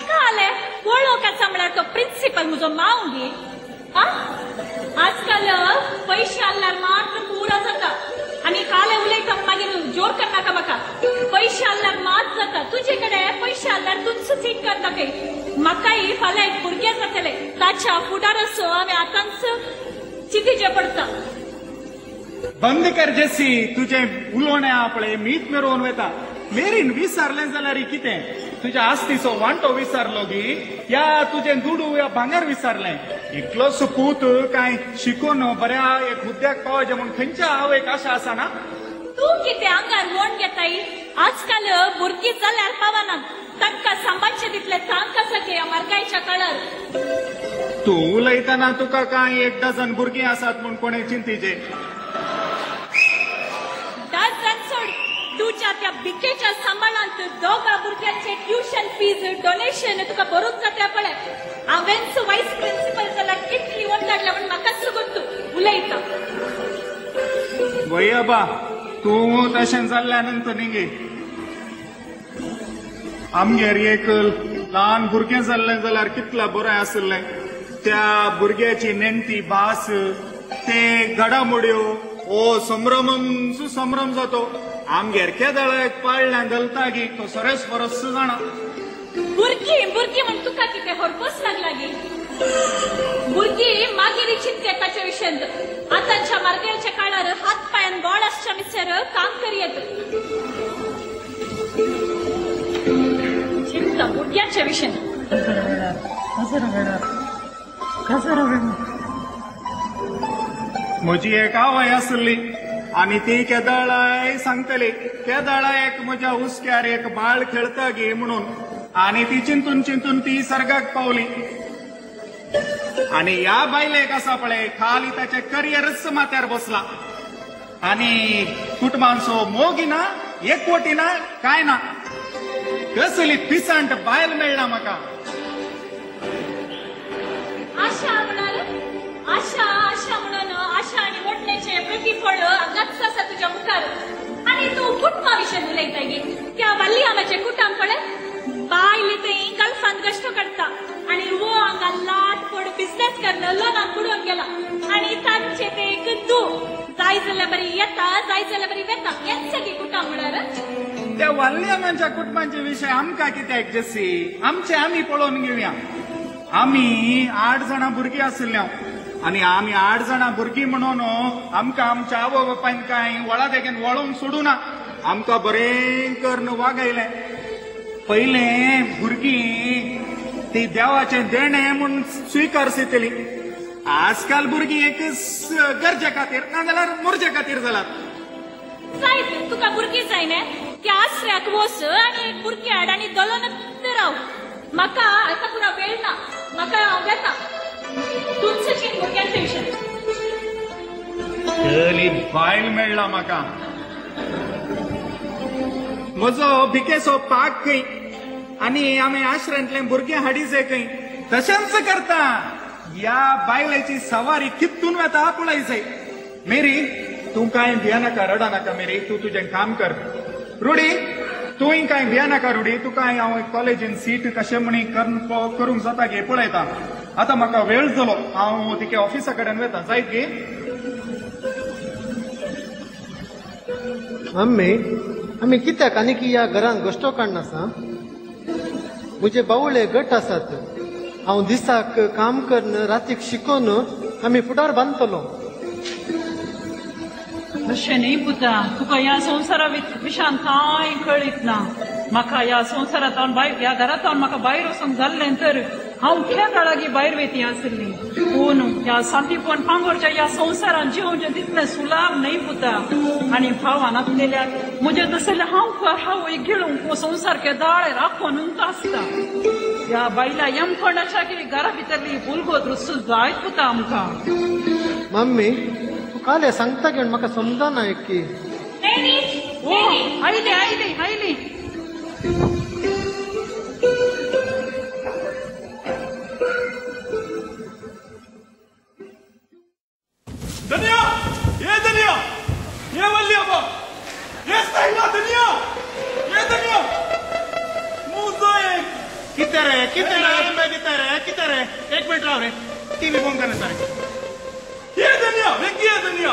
काले वळख आसा म्हळ्यार तो प्रिंसिपल म्हजो माव गी. आजकाल पयशे आल्यार मात्र पुरा जाता. आनी काले उलयता मागीर जोर करनाका म्हाका. पयशे आल्यार मात जाता, तुजे कडेन पयशे आल्यार तूंच सीट करता खंय. म्हाकाय फाल्यां एक भुरगें जातलें, ताच्या फुडाराचो हांवें आतांच चिंतीचें पडटा. बंद कर जेसी तुजें उलोवणें आपले मीत मेरोवन वता. मेरीन विसरलें जाल्यार कितें? तुज्या आस्तीचो वांटो विसरलो गी, या तुजें दुडू या भांगर विसरलें? इतलोच पूत काय शिकून बऱ्या एक हुद्द्याक पावचें म्हूण खंयच्या आवयक आशा आसा ना? तूं कितें आंगार वोण घेताय? आजकाल भुरगीं जाल्यार पावना, तांकां सांबाळचें तितलें तांक आसा की ह्या म्हारगायेच्या काळार. तूं उलयतना तुका कांय एक डझन भुरगीं आसात म्हूण कोणें चिंतीचें? डझन सोड, तुज्या त्या भिकेच्या सांबाळांत दोगा भुरग्यांचे ट्युशन फीज डोनेशन तुका भरूंक जाता पळय. हांवेंच वायस प्रिंसिपल जाल्यार कितली वंदाडल्या म्हूण म्हाकाच गोत्तू उलयता. वय आबा, तूं तशें जाल्ल्या नंतर न्ही आमगेर एक ल्हान भुरगें जाल्लें जाल्यार कितलें बरें आशिल्लें. त्या भुरग्याची नेणटी भास, ते घडामोड्यो, ओ संभ्रम संभ्रम जातो. आमगेर केदळाक पाळण्यां घालता गी तो सरेस परस जाणा. भुरगीं भुरगीं म्हूण तुका कितें हरपोस लागला गी? भुरगीं मागीर चिंतया ताच्या विशयांत. आतांच्या म्हारगायेच्या काळार हात पांयान बळ आसच्या मिसर काम करयेत. चिंता भुरग्यांच्या विशयांत. म्हजी एक आवय आसली आनी ती केदळाय सांगतली, केदळा एक म्हज्या हुस्क्यार एक बाळ खेळता गी म्हणून. आनी ती चिंतून चिंतून ती सर्गाक पावली. आनी ह्या बायलेक आसा पळय खाली ताचें करियरच माथ्यार बसला. आनी कुटुंबांचो मोगी ना, एकवटी ना, काय ना. कसली पिसांट बायल मेळना म्हाका. आशा म्हणाल, आशा आशा म्हणून आशा आनी मोडण्याचे प्रतिफळ हांगाच आसा तुज्या मुखार. आनी तूं कुटुंबा विशय उलयता गी? त्या वल्ली कुटुंब पळय, बायल थंय गल्फान कश्ट करता आनी वो हांगा लाट पड बिझनेस करून लोनाक बुडोवन गेला. आनी तांचे ते एक तूं जाय जाल्यार बरी येता, जाय जाल्यार बरी वेता, हेंच गी कुटुंब म्हळ्यार. त्या वल्लियामांच्या कुटुंबांचे विशय आमकां कित्याक जेसी? आमचे आमी पळोवन घेवया. आमी 8 जाणां भुरगीं आशिल्ल्या आनी आमी 8 जाणां भुरगीं म्हणून आमकां आमच्या आवय बापायन कांय वळा देगेन वळोवंक सोडूना. आमकां बरें करून वागयलें. पयलें भुरगीं ती देवाचें देणें म्हूण स्विकारसितली. आजकाल भुरगीं एक गरजे खातीर नाजाल्यार मोरजे खातीर जालात. जायत तुका भुरगीं जाय न्ही, त्या आसऱ्याक वच आनी एक भुरगीं हाड आनी दलोन राव. म्हाका आतां पुरा वेळ ना, म्हाका हांव वेता. तुमचें चीन भुरग्यांचे विशय. चली बायल मेळ्ळा म्हाका. म्हजो भिकेचो पाक खंय आनी आमी आश्रयांतले भुरगें हाडीचे खंय. तशेंच करता ह्या बायलेची सवारी कितून वेता पळय जाय. मेरी तूं कांय भियेनाका, रडा नाका मेरी, तूं तुजें काम कर. रुडी तूंय कांय भियेनाका रुडी, तुका हांव कॉलेजीन सीट कशें म्हणी करूंक जाता गे पळयता. आतां म्हाका वेळ जालो, हांव तिके ऑफिसा कडेन वेता. जायत गे मम्मी? आमी कित्याक आनी की ह्या घरान गोश्टो काडनासा? म्हजे बावळे गट आसात. हांव दिसाक काम करून रातीक शिकोवन आमी फुडार बांदतलो. अशें न्ही पुता, तुका ह्या संवसारा विशान कांय कळीत ना. म्हाका ह्या संवसारांत ह्या घरांत म्हाका भायर वचूंक जाल्लें तर हांव खेळागी भायर वेती आशिल्ली. पूण ह्या सांतीपण पांगोरच्या ह्या संवसारान जिवचें तितलें सुलाभ न्हय पुता. आनी भावान आपलेल्या म्हजें तसलें हांव हांव गिळूंक संवसार केदाळे राखून आसता. ह्या बायला यमखंडाच्या की घरा भितरली भुलगो दृश्य जायत पुता आमकां. मम्मी तूं काले सांगता की म्हाका समजना की. ओ आयली आयली आयली. धनिया, ये धनिया, ये वल्लियप्पा, ये साहिबा धनिया, ये धनिया, मुझो एक. कितने रे कितने रे कितने रे कितने रे, एक मिनट राव रे, टीवी बंद करने सारे. ये धनिया, वेगी ये धनिया.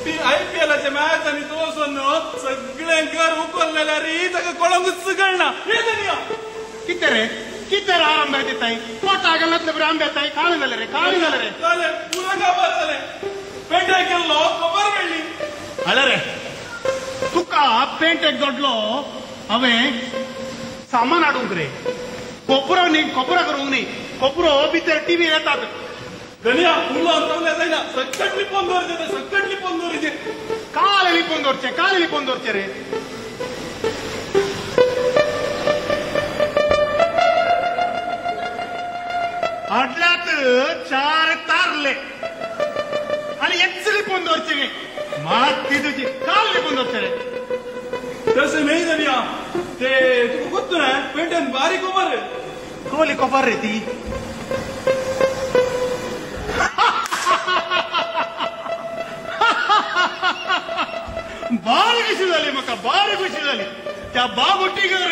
ती आयपीएलाचे मॅच आनी तो वचून सगळें घर उखललें रे, ताका कोणाकूच कळना. ये धनिया. कितने रे कितने आंबे दिताय, पोटा घालतले बरे आंबे येताय. काळे जाले रे, काळे जाले रे, जाले पुरा काबार जाले. पेंटे केल्लो खबर मेळ्ळी. हले रे तुका पेंटेक जोडलो हांवें सामान हाडूंक रे. कोपरो न्ही, कोपरो करूंक न्ही, कोपरो भितर टिवीर येतात. धनिया उलोवन रावले जायना, सकट लिपोवन दवरचें, सकट लिपोवन दवरचें. काल लिपोवन दवरचें, काल लिपोवन दवरचें रे. हाडल्यात चार तारले आनी एकच लिपोवन दवरचें. माती तुजी काल लिपोवन दवरचें रे. तशें न्हय धनिया, ते तुका गोत्तू ना पेंटेन बारीक खबर. कोली खबर रे ती? भारी खुशी जाली म्हाका, भारी खुशी जाली. त्या बाबुटीगर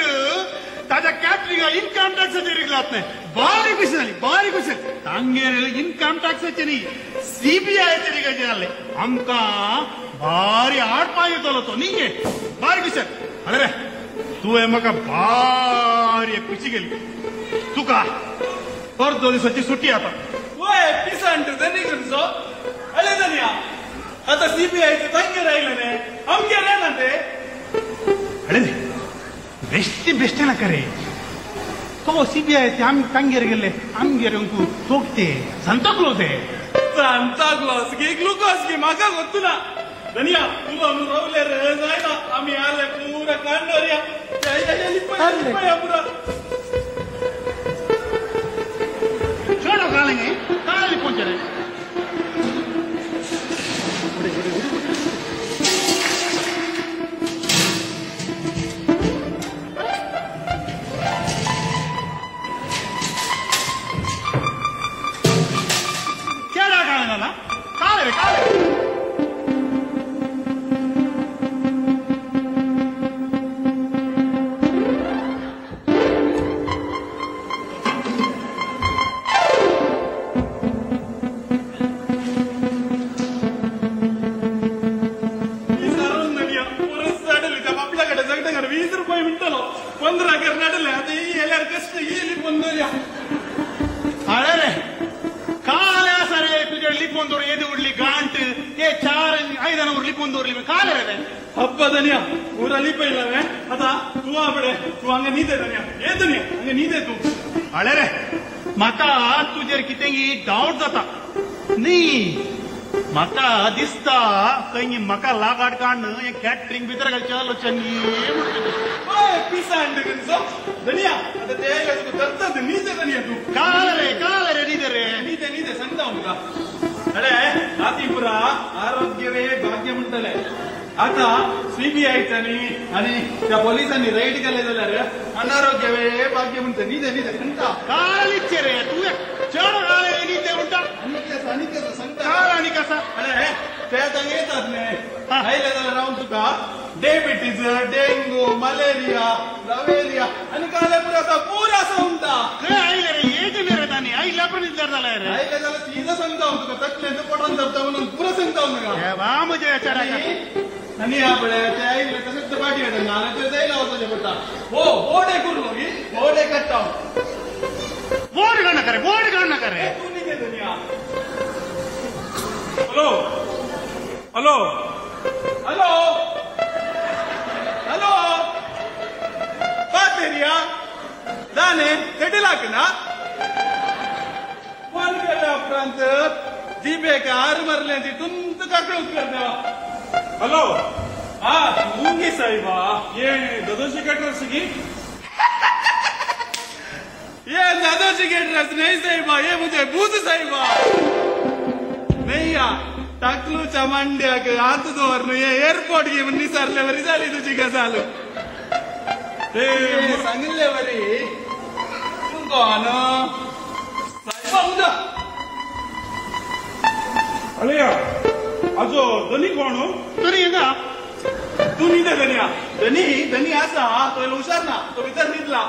ताच्या कॅटरिंगा इन्कम टॅक्साचेर रिगलात न्हय. भारी खुशी जाली, भारी खुशी जाली. तांगेर इन्कम टॅक्साचेर न्ही, सीबीआयचेर रिगाचेर जालें. आमकां भारी हाडपा येतलो तो न्ही गे. भारी खुशी जाली. अरे रे तुवें म्हाका भारी खुशी केली. तुका अर्दो दिसाची सुटी आतां. वय पिसंट धनी करचो. अरे धनिया आतां सीबीआयचे तांगेर आयलें न्ही, आमगेर येना ते. अरे बेश्टे बेश्टे नाका रे. तो सीबीआय आम तांगेर गेल्ले, आमगेर चोखते सांता क्लॉज हे. सांता क्लॉज गे ग्लुकोज गे म्हाका गोत्तू ना. धनिया उलोवन रावले रे जायना, आमी आले पुरा कांडोरया लिपया पुरा. चलो कालेंगे काले लिपोवचें रे. काले रे काले. 15 कर्नाटले आतां येल्यार कश्ट येयली पंदोरया. अरे रे काल आसा रे तुजे लिपोवन दवर येदी व्हडली गांठ. ते चार आयदनां लिपून दवरली काल रे हप्पा धनिया पुरा लिपयला आता तूं आपडे तूं हांगा न्हिदे धनिया ये धनिया हांगा न्हिदे तूं हळे रे म्हाका तुजेर कितें डावट जाता न्ही म्हाका दिसता खंय म्हाका लागाड काडून हें कॅटरींग भितर घालचें लोचनी पिसांड धनिया आता ते धरता न्हिदे धनिया तूं काल रे न्हिदे रे न्हिदे न्हिदे सांगता तुका अरे आती पुरा आरोग्यवे भाग्य म्हणटले आता सीबीआयच्यानी आणि त्या पोलिसांनी रेड केले जाल्यार अनारोग्यवे भाग्य म्हणटा न्हिदे न्हिदे सांगता काल इच्छे रे तूं चड काल न्हिदे म्हणटा आनी आसा सांगता काल आनी कसा अरे ते आतां येतात न्ही आयले जाल्यार हांव तुका डायबिटीज डेंगू मलेरिया लवेरिया आनी काले पुरा आसा पुरा सांगता खंय आयले रे येत न्ही रे तांणी आयल्या पण विचार जाला रे आयले जाल्यार सीधा सांगता हांव तुका तकलेन पोटान धरता म्हणून पुरा सांगता हांव तुका वा म्हज्या विचाराक आनी आपले ते आयले तशेंच पाटी येता नाल्यार जायला वचचें पडटा हो बोर्ड करू न्ही बोर्ड काडटा बोर्ड काडनाका रे बोर्ड काडनाका रे तूं न्हिदे धनिया हॅलो हॅलो हॅलो हॅलो पातेरिया दाने सेटलाक ना फोन केल्या उपरांत जिबेक हार मारले ती तुमचं काकडूच करता हॅलो हा मुंगी साहेबा ये दादोशी कॅटरर्स की ये दादोशी कॅटरर्स नाही साहेबा ये मुझे भूत साहेबा नाही या टाकलूच्या मांड्याक हात दवरून हे एअरपोर्ट घेऊन निसरले बरी जाली तुजी गजाल ते सांगिल्ले बरी तूं कोण साहेबा उदा अरे आजो धनी कोण धनी हिंगा तूं न्हिदे धनिया धनी धनी आसा तो हुशार ना तो भितर न्हिदला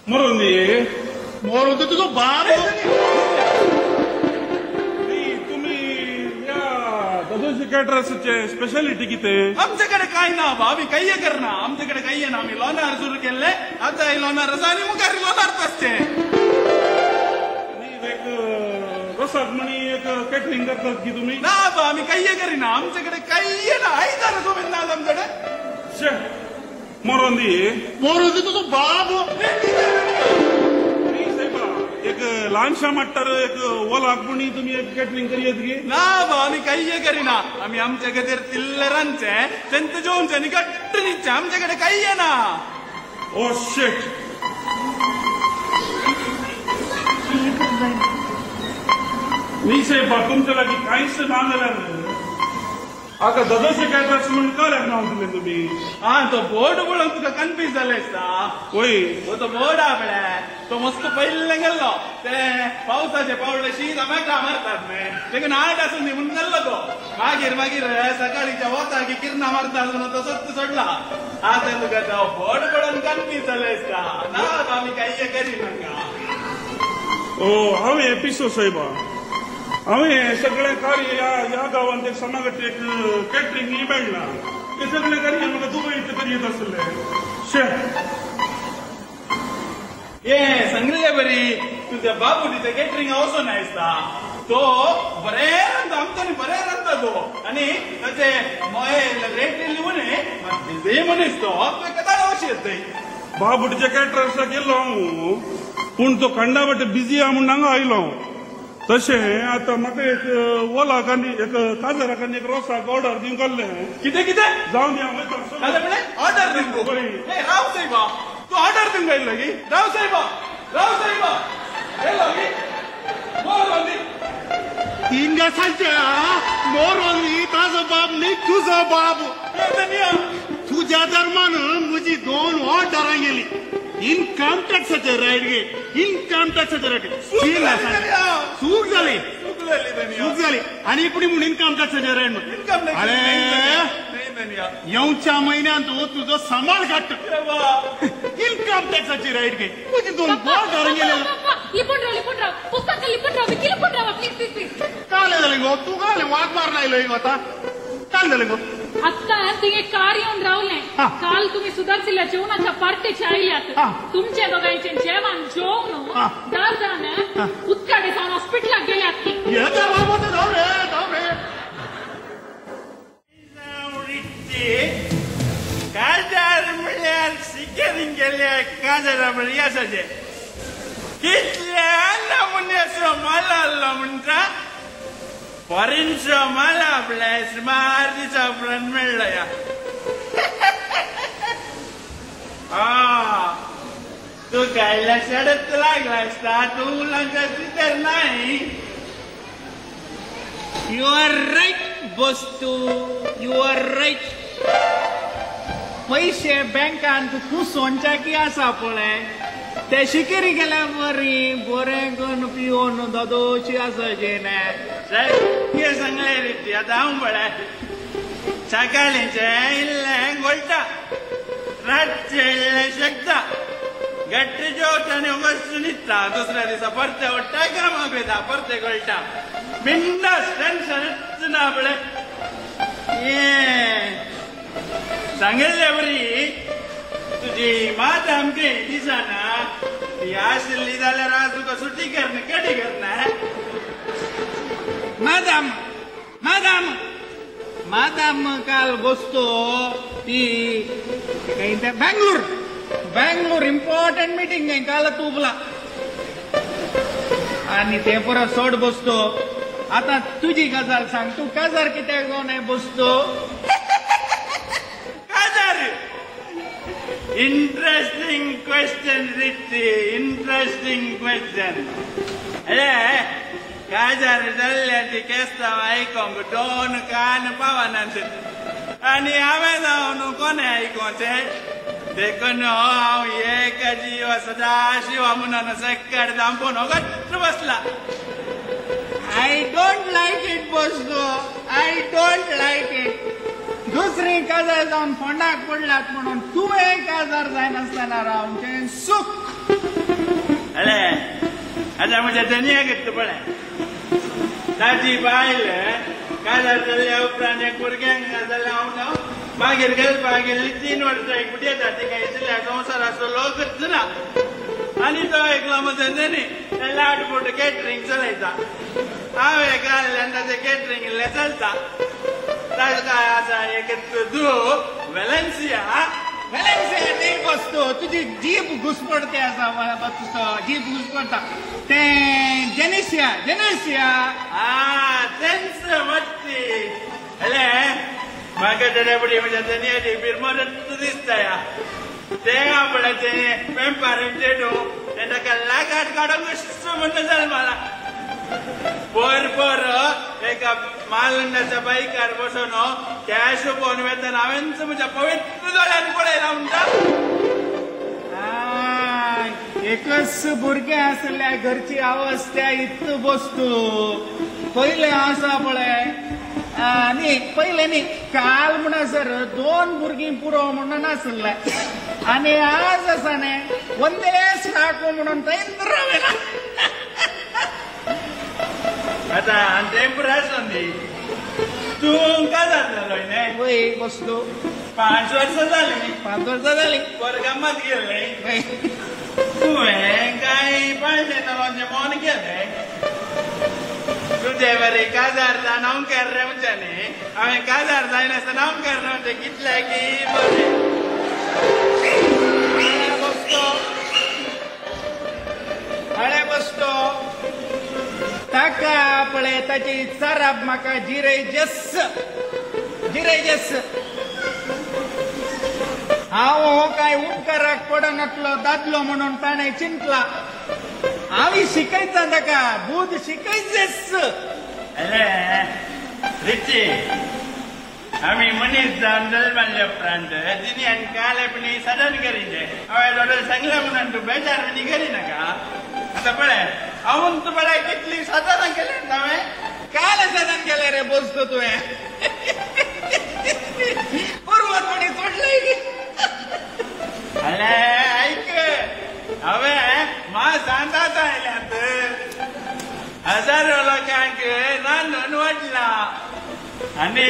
मरोन दी मरोन तुजो बाप दादोशी कॅटरर्सचे स्पेशालिटी कितें आमच्याकडे काय ना बा आम्ही काही करना आमच्याकडे काही ना आम्ही लोणार सुरू केल्ले आता लोणार आसा आनी मुखार लोणार आसचे एक रोसाक म्हणी एक कॅटरिंग करतात की तुम्ही ना बा आम्ही काही करीना आमच्याकडे काही ना आयताना सोबत ना आमच्याकडे शे मरोन दी मरोन दी तुजो बाप एक ल्हानशा माट्टार एक ओलाक म्हणी तुम्ही एक कॅटरिंग करी की ना बा आम्ही काही करीना आम्ही आमच्या खातीर तिल्ले रांदचे तेंचे जेवणचे आनी घट्ट न्हिदचें आमच्याकडे काही ना ओ शेट न्ही साहेबा तुमच्या लागीं कांयच ना जाल्यार आतां दादोशी कॅटरर्स म्हण काल्याक नांव दिलें तुमी हा तो बोर्ड पळोवन तुका कन्फ्यूज जालें दिसता वय हो तो बोर्ड आहा पळय तो मस्त पयल्ले गेल्लो ते पावसाचे पावडे शीत मेकळा मारतात न्ही देखून आर्ट आसून न्ही म्हणून गेल्लो तो मागीर मागीर सकाळीच्या वताक किरणां मारता म्हणून तसोच सोडला आतां तुका तो बोर्ड पळोवन कन्फ्यूज जालें दिसता ना आमी कांय करिनाका ओ हांव हें पिसो साहेबा हांवें सगळें कार्य ह्या ह्या गांवांत एक समाजाचे एक कॅटरींग मेळना ते सगळें कार्य म्हाका दुबयत करीत आसलें शे ये सांगिल्ले बरी तुझ्या बाबुटीचें कॅटरींग वचोन दिसता तो बरें रांदता आमच्यानी बरें रांदता तो आनी ताचे रेट लिहून बिजी मनीस तो कदाळ अशी येत बाबुटीच्या कॅटरर्साक गेलो हांव पूण तो खंडावट बिजी आहा म्हूण हांगा आयलो हांव तशें आतां म्हाका एक ओलाक आनी एक काजराक आनी एक रोसाक ऑर्डर दिवंक आसलें कितें कितें जावं दी हांव वयता ऑर्डर दिवंक राव साहेबा तूं ऑर्डर दिवंक आयलो की राव साहेबा राव साहेबा येयलो की मोर हिंगा सांगच्या मोर ताजो बाप न्ही तुजो बाप तुज्या दरमान म्हजी दोन ऑर्डरां गेली इनकम टॅक्साचे रायट गे इनकम टॅक्साचे रायट चूक जाली चूक जाली आनी कोणी म्हूण इनकम टॅक्साचे रायट म्हूण अरे येवच्या म्हयन्यांत तुजो सांबाळ काडटा इनकम टॅक्साची रायट गे म्हजी दोन ऑर्डरां गेले लिपून राव लिपून राव पुस्तक लिपून राव लिपून राव प्लीज प्लीज प्लीज काल जालें गो तूं काल वाग मारून आयलो गो आतां काल जालें गो आत्ता तुगे कार येवन रावलें काल तुम्ही सुदारसिल्ल्या जेवणाच्या पार्टेचे आयल्यात तुमच्या दोगांयचें जेवण जेवन दार जावन उदकाडे जावन हॉस्पिटलाक गेल्यात की धांव रे धांव रे केटरिंग केल्ले काजरा येसाचे कितले नमुन्याचो माल आसलो म्हणटा फॉरेनचो माल आपल्या सुमार दिसा उपरांत मेळ्ळो ह्या. तूं कायल्या शेडत लागला आसता तूं उलोवच्या भितर नाय. You R right Bastu, you R right. पयशे बँकांत कुसोनच्या आसा पळय ते शिकेरी गेल्या बरी बरें करून पिवन दादोशी आसा न्हय. सारकें सांगलें रिती. आतां हांव पळय सकाळीचें इल्लें घोळटा, रातचें इल्लें शकता, घट्ट जेवता आनी वचून न्हिदता. दुसऱ्या दिसा परते उठ्ठा कामाक वयता, परते घोळटा. बिंदास टेन्शनच ना पळय. हें सांगिल्ले बरी तुजी मात आमकी दिसना ती आशिल्ली जाल्यार आज तुका सुटी करना कडी करना. मादाम मादाम मादाम काल बसतो ती काही बँगलोर बँगलोर इम्पॉर्टंट मिटींग आहे काल तुबला आणि ते परत सोड बसतो. आता तुझी गजाल सांग, तू काजार कित्याक जावन बसतो? काजार इंटरेस्टिंग क्वेश्चन रिती, इंटरेस्टिंग क्वेश्चन. अरे काजार जाल्ल्या ती केस्तांव आयकोंक दोन कान पावनात आनी हांवें जावन कोणें आयकोचें देखून हांव एक जीव सदाशिवा म्हणून सेक्कड धांपून घट्ट बसला. I don't like it बसतो, I don't like it. दुसरी काजार जावन फोंडाक पडलात म्हणून तुवें काजार जायनासतना रावचें सुख. अरे आतां म्हज्या धनयाक येता पळय ताजी बायल काजार जाल्ल्या उपरांत एक भुरग्यांक जाल्यार हांव मागीर घालपाक गेल्ली 3 वर्सां एक बुटी येता तिका इतल्या संवसाराचो लोकच ना आनी तो एकलो म्हजो धनी लाड बोट केटरींग चलयता. हांवें घाल्ल्यान ताचें केटरींग इल्लें चलता. ताका आसा एक धूव वेलेन्सिया. वेलेन्सिया न्ही बसतो, तुजी जीप घुसपडते आसा बसतो, जीप घुसपडटा तें जेनेसिया जेनेसिया. आ तेंच मत्ती. अरे म्हाका तेन्ना फुडें म्हज्या धनयाची बिरमोरत दिसता ह्या. तें आपणें तें पेंपार चेडूं तें ताका लागाट काडूंक म्हणून जल्माला. पोर पोर एका मालंडाच्या बायकार बसून कॅश पळोवन वेतना हांवेंच म्हज्या पवित्र दोळ्यान पळयला म्हणटा. एकच भुरगें आसल्या घरची अवस्था इतू बसतू पयलें आसा पळय न्ही पयलें न्ही काल म्हणसर 2 भुरगीं पुरो म्हणून आसलें आनी आज आसा न्ही वंदे साकू म्हणून थंयच रावला. आतां तें पुरो आसूं दी. तूं काजार जालो न्ही? वय बसलो. 5 वर्सां जालीं. 5 वर्सां जालीं. पोरगामात गेल्लें. तुवें कांय पाळणें लोचें मोन केलें. तुजे बरें काजार जावन हांव कर म्हणचें न्ही, हांवें काजार जायनासतना हांव कर म्हणचें कितलें की बरें. बसतो हळे बसतो ताका पळय ताची चाराप म्हाका जिरेजस जिरेजस. हांव हो काय उपकाराक पडनातलो दादलो म्हणून ताणें चिंतला. हांव शिकयता ताका बूद शिकयचेच. अरे रिची आमी मनीस जावन जल्मल्ले उपरांत दिन्यान कालेपणी साधन करीचे. हांवें डॉक्टर सांगलें म्हणून तूं बेजार आनी करिनाका. आतां पळय हांव तूं पळय कितली साधनां केल्यात हांवें. काल साधन केलें रे बसतो तुवें. पर्वतपणी सोडलें. अरे आयक हांवें मासांत आयल्यात हजारो लोकांक रांदून वाडला आनी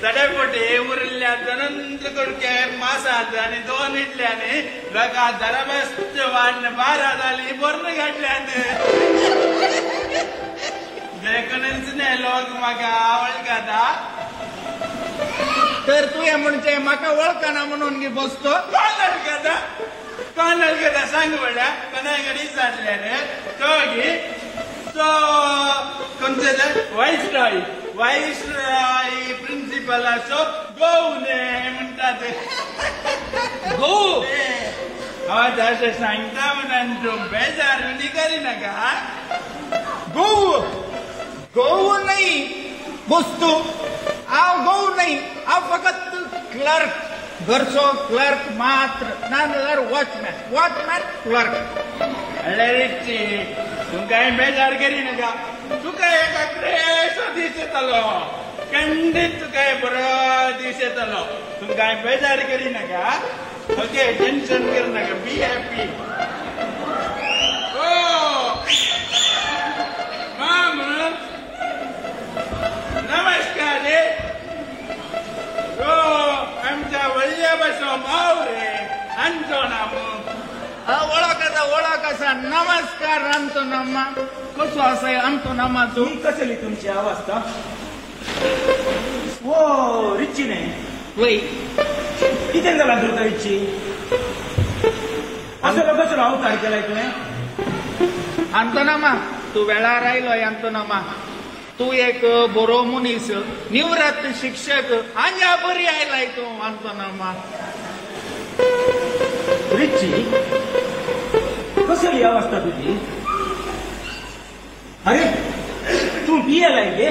चडे फावटी उरिल्ल्या दोनूच कुडके मासात आनी 2 इडल्यांनी लोकां दरबेस्त वाडन 12 जाली बर्ण घातल्यात. देखूनच न्ही लोक म्हाका वळखता. तर तुवें म्हणचें म्हाका वळखना म्हणून गी बसतो. कोण वळखता? कोणाक घेता सांग म्हणल्यार कोणा कडेन विचारलें रे तो गी तो खंयचे वायसरॉय वायसरॉय प्रिन्सिपलाचो गोव न्ही म्हणटा ते गोव हांव तशें सांगता म्हणून तूं बेजार न्ही करिनाका. गोव गोव न्ही वस्तू हांव गोव न्ही, हांव फकत क्लर्क, घरचो क्लर्क मात्र, ना जाल्यार वॉचमॅन, वॉचमॅन क्लर्क. अरे तूं कांय बेजार करिनाका, तुका एका क्रेसो दीस येतलो, खंडीत तुका बरो दीस येतलो, तूं कांय बेजार करिनाका. ओके, टेन्शन करनाका, बी हॅपी. ओ माम नमस्कार रे. ओ आमच्या व्हडल्या बसो माव रे अंतोनाम. ओळख आसा, ओळख आसा. नमस्कार अंतोनामा, कसो आसा अंतोनामा तूं? कसली तुमची अवस्था? ओ रिची न्ही वय कितें जालां तुका रिची? असलो कसलो अवतार केलाय तुवें? अंतोनामा तूं वेळार आयलो. अंतोनामा तूं एक बरो मनीस, निवृत्त शिक्षक, आंजा बरी आयलाय तूं अंतोनामा. रिची कसली अवस्था तुजी? अरे तूं पियेलाय गे?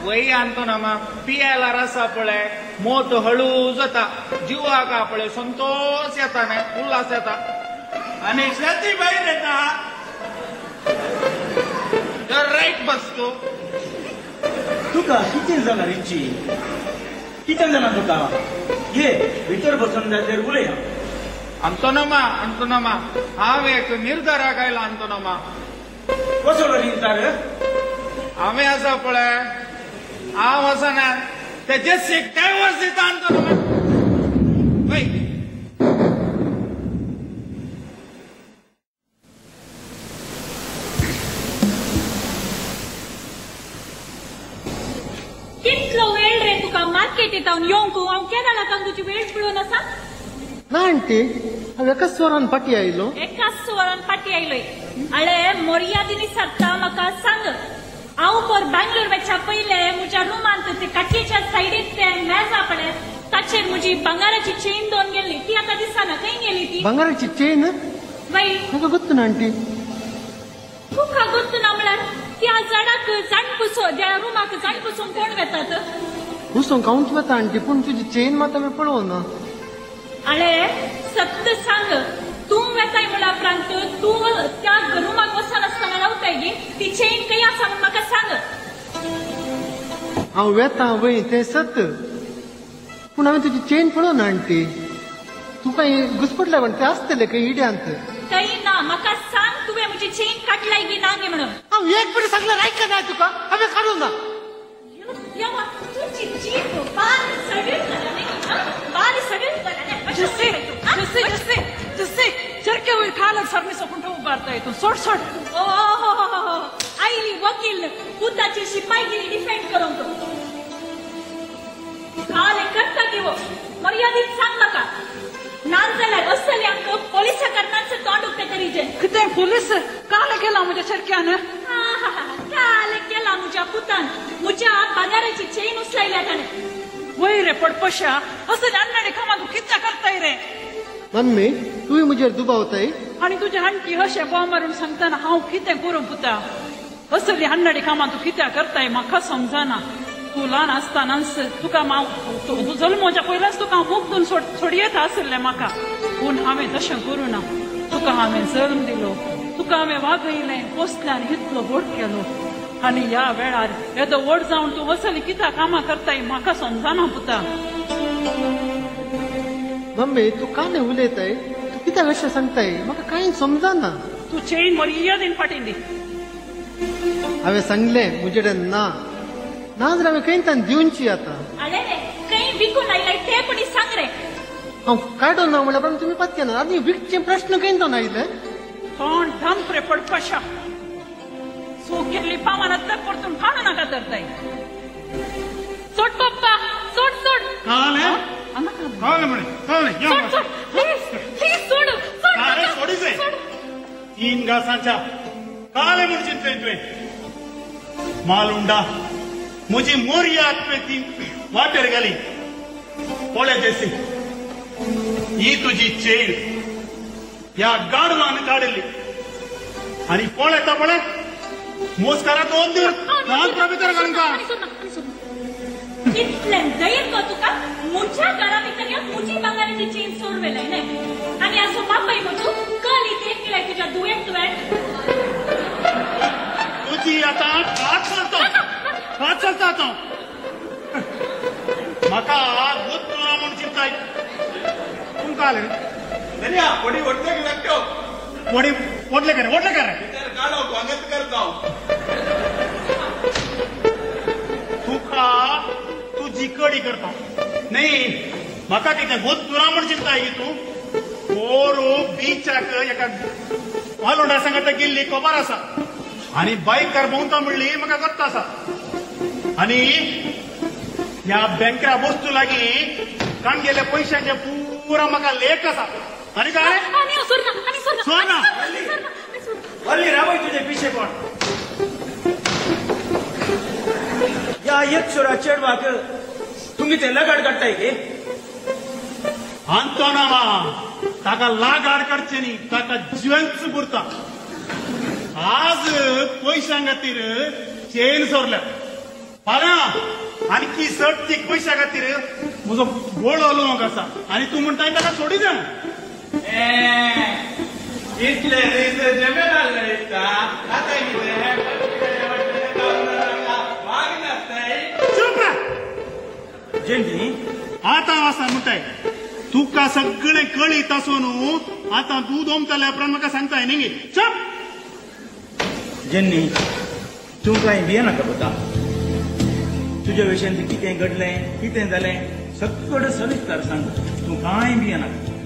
वय अंतोनामा पियेलार आसा पळय मोत हळू जाता, जिवाक पळय संतोष येता न्ही, उल्हास येता आनी शेती भायर येता. रायट बस तूं. तुका कितें जालां रिची? कितें जालां तुका? ये भितर बसून जाल्यार उलया. अंतोनामा, अंतोनामा हांव एक निर्धाराक आयला. अंतोनामा कसलो निर्धार? हांवें आसा पळय, हांव आसा ना ते जेसीक डायवर्स दिता. अंतोनामा वय कितलो वेळ रे तुका मार्केटीत हांव येवंक? हांव केन्ना नाका तुजी वेळ पळोवन आसा? ना आंटी, हांव एकाच वरान फाटीं आयलो. एकाच वरान फाटीं आयलोय? अळे मर्यादिनी सरता म्हाका सांग, हांव पर बँगलोर वचच्या पयलें म्हज्या रुमांत ते काचेच्या सायडीक ते मेजा पळय ताचेर म्हजी भांगाराची चेन दोन गेल्ली, ती आतां दिसना. खंय गेली ती भांगाराची चेन? वय म्हाका गोत्त ना आंटी. तुका गोत्त ना म्हळ्यार त्या झाडाक झाड पुसो, त्या रुमाक झाड पुसूंक कोण वेतात? पुसूंक हांवच वता आंटी, पूण तुजी चेन मात हांवें पळोवना. अळे सत्य सांग, तूं वेताय म्हणल्या उपरांत तूं त्या रुमाक वचनासतना रावताय गी, ती चेन खंय आसा म्हूण म्हाका सांग. हांव वेता वय तें सत, पूण हांवें तुजी चेन पळोवना आंटी. तुका घुसपटल्या पण तें आसतलें खंय इड्यांत. खंय ना, म्हाका सांग तुवें म्हजी चेन काडलाय गी ना गे म्हणून. हांव एक मिनट सांगल्यार आयकना तुका, हांवें काडूं ना. तुजी जीप बारीक सगळीं जाल्या न्ही, बारीक सगळीं जाल्या. जस्सी जस्सी जस्सी जस्सी चरके वयर खालक सर्मिसो कुंठो उबारता तूं. सोड सोड. ओ हो हो आयली वकील पुताची शिपायगिरी डिफेंड करूंक. काल करता की वो मर्यादीत सांग म्हाका, ना जाल्यार असल्यांक पोलिसा करनाच तोंड उक्तें करीजे. कितें पोलीस? काल केला म्हज्या चरक्यान? काल केला म्हज्या पुतान, म्हज्या भांगाराची चेन उचलायल्या ताणें. वय रे पडपशा, असले अन्नाडे कामां तूं कितें करताय रे? मम्मी तूंय म्हजेर दुबावताय? आनी तुजे आंटी अशें बोव मारून सांगतना हांव कितें करूं पुता? असली अन्नाडी कामां तूं कित्याक करताय म्हाका समजना. तूं ल्हान आसतनाच तुका हांव, तूं जल्मोच्या पयल्याच तुका हांव मुगदून सोडयेता आशिल्लें म्हाका, पूण हांवें तशें करूं ना. तुका हांवें जल्म दिलो, तुका हांवें वागयलें, पोसलें आनी इतलो व्हड केलो, आनी ह्या वेळार येदो व्हड जावन तूं असली कित्याक कामां करताय म्हाका समजना पुता. मम्मी तूं कांय उलयताय, तूं कित्याक अशें सांगताय म्हाका कांय समजना. तूं चेन मर्यादीन फाटीं दी. हांवें सांगलें म्हजे कडेन ना, ना जाल्यार हांवें खंय तान दिवची आतां. अरे रे खंय विकून आयलाय तें पणी सांग रे. हांव काडून ना म्हणल्यार तुमी पातयेना आनी विकचे प्रश्न खंय तान आयले? तोंड धांप रे पडपशा, चूक केल्ली पावनातल्या परतून काडू नाका तर ताई. सोड पप्पा, सोड सोड. काल हांगा काल म्हणे काल सोड सोड, प्लीज प्लीज सोड सोड. घासांच्या काले म्हूण चिंतलें तुवें मालुंडा म्हजी मोरया तुवें ती वाटेर घाली. पळय जेसी, ही तुजी चेन ह्या गाडवान काडिल्ली आनी पळयता पळय मोस्कारा 2 दिवस गांव भितर घालून का इतलें धैर्य तुका म्हज्या घरा भितर या म्हजी भांगाराची चेन सोडवेलाय न्हय. आनी असो बापाय म्हजो कल इतले तुज्या दुयेंत तुवें तुजी आतां हात चलता, हात चलता आतां. म्हाका गुत्तुरा म्हूण चिंताय तुमकां आलें धनिया वडी वडले लागतो वडी वडले करे वडले करे काडो वांगत करता तुका तुजी कडी करता न्ही. म्हाका कितें गुत्तुरा म्हूण चिंताय की तूं पोरू बिचाक एका वालोंडा सांगता गेल्ली खबर आसा आनी बायकार भोंवता म्हणली म्हाका गत्त आसा. आनी ह्या बँकरा वस्तू लागीं काणगेल्या पयशांचे पुरा म्हाका लेख आसा. आनी काय सोना वल्ली रावय तुजे पिशे कोण ह्या एकसुरा चेडवाक तुमी ते लगाड काडटाय गे. आंतोनामा ताका लागाड काडचें न्ही, ताका जिवेंच पुरता. आज पयशां खातीर चेन सोरल्या फाल्यां आणखी सटतीक पयशां खातीर म्हजो गोळो लोक आसा आनी तूं म्हणटा ताका सोडी जाय. इतले दीस जमेलाले दिसता आतां कितें वाग नासताय. चूप जेंजी आतां आसा म्हणटाय तुका सगळें कळीत आसून आतां तूं दोमतल्या उपरांत म्हाका सांगताय न्ही गे. चूप जेन्नी तूं कांय भियेनाका पुता. तुज्या विशयान कितें घडलें कितें जालें सगळें सविस्तर सांग, तूं कांय भियेनाका.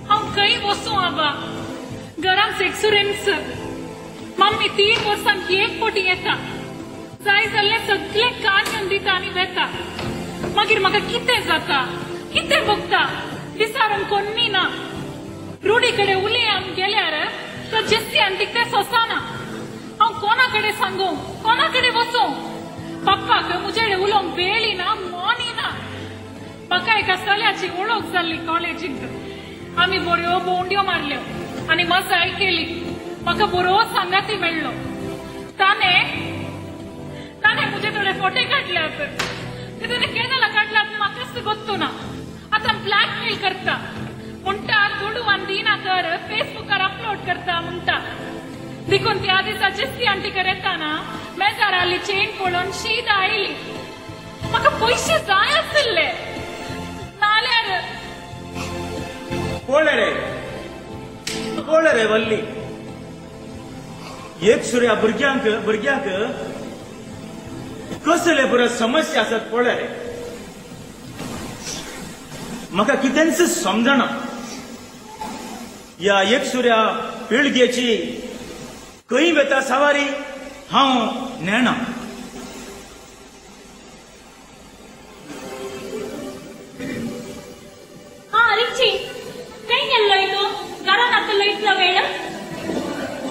हांव खंय वचूं आबा, घरांत एक्सुरेन्स. मम्मी 3 वर्सांक एक फावटी येता, जाय जाल्लें सगळें कान येवन दिता आनी वेता. मागीर म्हाका कितें जाता कितें भोगता विचारूंक कोन्नी ना. रुडी कडेन उलय आम गेल्यार तो जेस्सी आंटीक तें सोंसना. हांव कोणा कडेन सांगूं, कोणा कडेन वचूं? पप्पाक म्हजे कडेन उलोवंक वेळी ना, मोनी ना. म्हाका एका चल्याची वळख जाल्ली कॉलेजींत. आमी बऱ्यो भोंवड्यो मारल्यो आनी मजाय केली. म्हाका बरो सांगाती मेळ्ळो. ताणें ताणें म्हजे थोडे फोटे काडल्यात, ते ताणें केन्ना काडल्यात म्हाकाच गोत्तू ना. आतां ब्लॅकमेल करता म्हणटा, दुडवान दिना तर फेसबुकार अपलोड करता म्हणटा. देखून त्या दिसा जेस्सी आंटीकर येताना मेजार आली चेन पळोवन शीदा आयली. म्हाका पयशे जाय आशिल्ले नाल्यार पळय रे, पळय रे वल्ली, एक सुर्या भुरग्यांक भुरग्यांक कसले बरो समस्या आसात पळय रे. म्हाका कितेंच समजना. ह्या एक सुर्या पिळगेची खंय वेता सवारी हांव नेणा. हा रिची, खंय गेल्लोय तूं? घरान आसलो इतलो वेळ?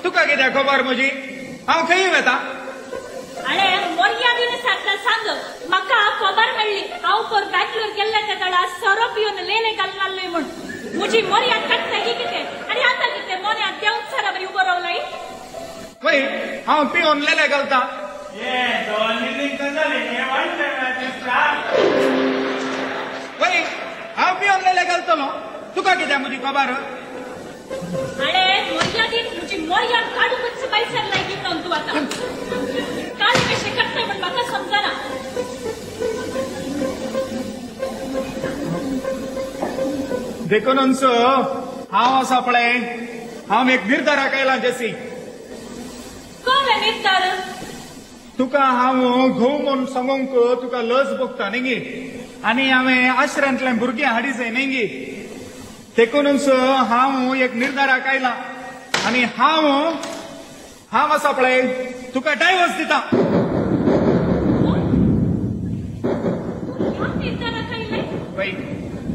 तुका कितें खबर म्हजी? हांव खंय वेता? अरे मर्यादीन सारका सांग, म्हाका खबर मेळ्ळी हांव पोर बँगलोर गेल्ल्या तेदळा सोरो पिवन लेले घालनाल्लोय म्हूण. म्हजी मर्याद काडटा ही कितें? आनी आतां कितें मोन्याक देंवचारा बरी उबो रावलाय? वय, हांव पिवन लेले घालता. वय, हांव पिवन लेले घालतलो, तुका कितें म्हजी खबर? अरे मर्यादीन म्हजी मर्याद काडूंकच भायर सरलाय की तूं आतां. काल कशें करताय म्हण म्हाका समजना. देखूनच हांव आसा पळय, हांव एक निर्धाराक आयला जेसी. कोण निर्धार? तुका हांव घोव म्हूण सांगूंक तुका लज भोगता न्ही गे, आनी हांवें आश्रांतलें भुरगें हाडी जाय न्ही गे. देखूनच हांव एक निर्धाराक आयला आनी हांव हांव आसा पळय तुका डायवर्स दिता.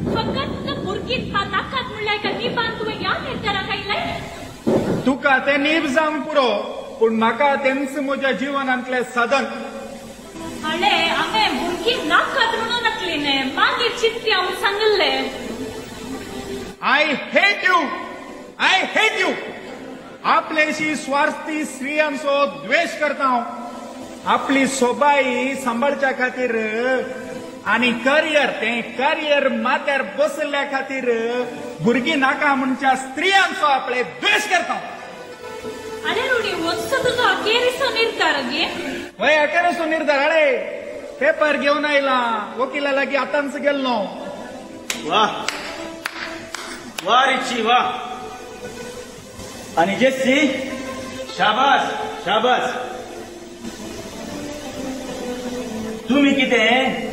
फकत भुरगीं नाकात म्हणल्यार एका निबान तुवें ह्या निर्धाराक आयलाय? तुका तें नीब जावंक पुरो, पूण म्हाका तेंच म्हज्या जिवनांतलें साधन. अळे हांवें भुरगीं नाकात म्हणून नासली न्ही, मागीर चिंती हांव सांगिल्लें. I hate you, I hate you. आपल्याशी स्वार्थी स्त्रियांचो द्वेश करता हांव. आपली सोबाई सांबाळच्या खातीर आनी करियर, तें करियर माथ्यार बसल्या खातीर भुरगीं नाका म्हणच्या स्त्रियांचो आपले द्वेश करता. अरे रुडी, वचचो तुजो अखेरीचो निर्धार गे? वय, अखेरीचो निर्धार. अळे पेपर घेवन आयला, वकिला लागीं आतांच गेल्लो. वा वा रिची वा. आनी जेसी, शाबास शाबास. तुमी कितें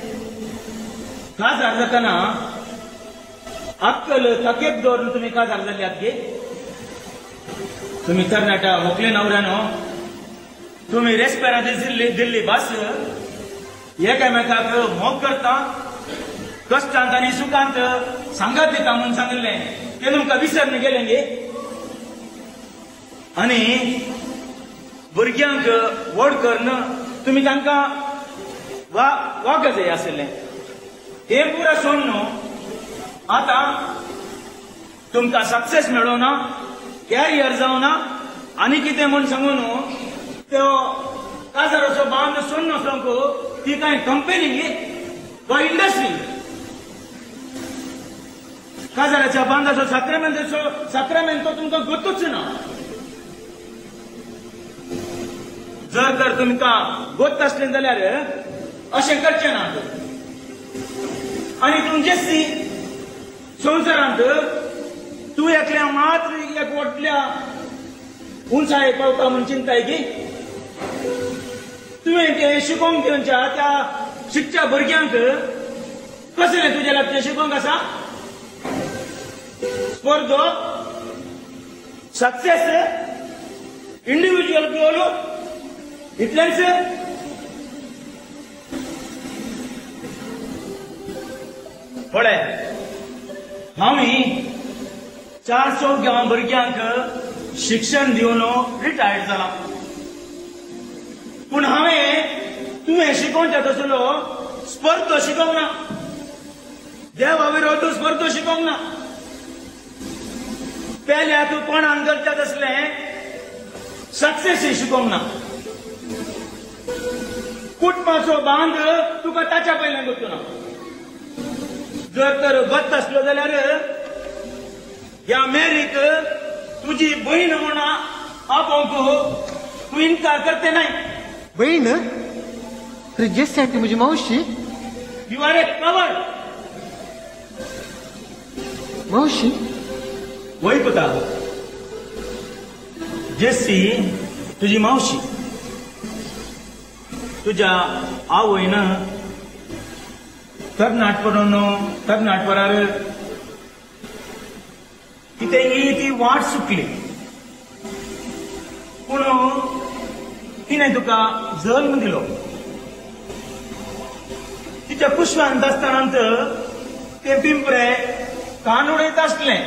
काजार जातना अक्कल थकेप दवरून तुमी काजार जाल्यात गे? तुमी तरणाट्या व्हंकले नवऱ्यानो, तुमी रेस्पेरांत दिल्ली भास एकामेकाक मोग करता, कश्टांत आनी सुखांत सांगात दिता म्हणून सांगिल्लें, तें तुमकां विसरून गेलें गे? आनी भुरग्यांक व्हड करून तुमी तांकां वाग जाय आशिल्लें, तें पुरा सोडून आतां तुमकां सक्सेस मेळोना, कॅरियर जावना आनी कितें म्हूण सांगून त्यो काजाराचो बांद सोडून वचोंक ती कांय कंपनी वा इंडस्ट्री. काजाराच्या बांदाचो साक्रामेंत तो तुमकां गोतूच ना. जर तर तुमकां गोत आसलें जाल्यार अशें करचें ना. आनी तूं जेसी संवसारांत तूं एकल्या मात्र एक व्हडल्या उंचाये पावता म्हूण चिंताय की तुवें तें शिकोवंक घेवच्या त्या शिकच्या भुरग्यांक कसलें तुज्या लागचें शिकोवंक आसा? स्पर्धो, सक्सेस, इंडिव्हिज्युअल गोल, इतलेंच. पळय, हांव 400 गांव भुरग्यांक शिक्षण दिवन रिटायर्ड जाला, पूण हांवें तुवें शिकोवच्या तसलो स्पर्धो शिकोवंक ना, देवा विरोध स्पर्धो शिकोवंक ना. पेल्या तूं कोणाक करता तसलें सक्सेस शिकोवंक ना. कुटुंबाचो बांद तुका ताच्या पयल्यान करचो ना. जर तर गत आसलो जाल्यार ह्या मेरीक तुजी बहीण म्हूण आपोवंक तूं इन्कार करते नाय. बहीण? अरे जेसी आंटी म्हजी मावशी. You are a cover. मावशी? वय पुता, जेसी तुजी मावशी. तुज्या आवयन तरणाटपणान तरणाटपणार कितेंय ती वाट चुकली, पूण तिणें तुका जल्म दिलो. तिच्या कुशवांत आसतना तें पिंपरे कान उडयत आसलें,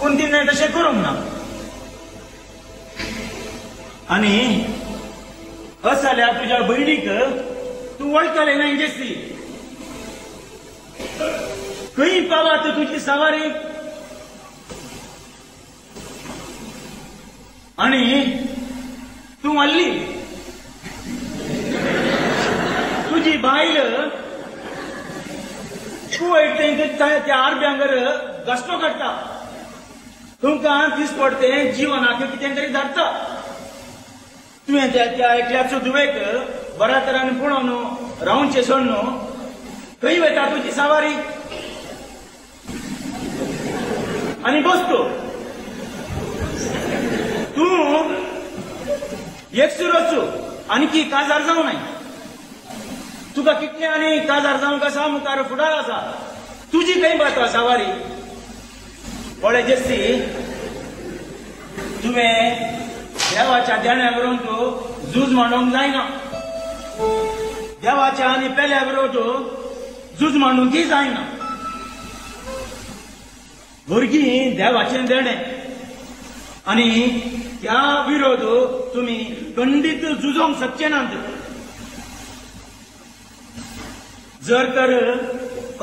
पूण तिणें तशें करूंक ना. आनी असाल्या तुज्या भयणीक तूं वळखलें ना जेसी. खंय पावत तुजी सवारी? आनी तूं वाडली, तुजी बायल कुवैट त्या आरब्यांगर घासणो काडटा, तुमकां दीस पडटे जिवनाक कितें तरी धाडटा. तुवें त्या एकल्याचो धुवेक बऱ्या तरान पळोवन रावचें सोडून खंय वता तुजी सवारी? आनी बस तूं तूं एकसुरोच आनी काजार जावं नाय. तुका कितलें आनी काजार जावंक आसा, मुखार फुडार आसा, तुजी खंय वता सवारी? पळय जेसी, तुवें देवाच्या देण्या विरोध झूज मांडूंक जायना. देवाच्या आनी पेल्या विरोध झूज मांडूंकय जायना. भुरगीं देवाचें देणें आनी त्या विरोध तुमी खंडीत झुजोवंक शकचे नात. जर तर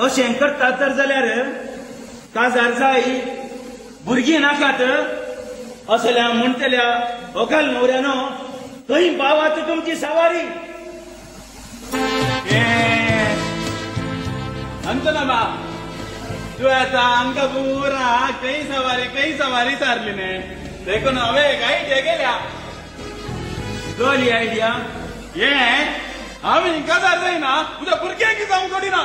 अशें करतात तर जाल्यार काजार जाय भुरगीं नाकात असल्या म्हणटल्या अकाल न्हवऱ्यानो थंय पावात तुमची सवारी. अंतना तूं आतां आमकां पुरा खंय सवारी सारली न्ही देखून हांवें एक आयडिया केल्या. कसली आयडिया? हे हांवें काजार जायना तुज्या भुरग्यांक जावंक सोडिना.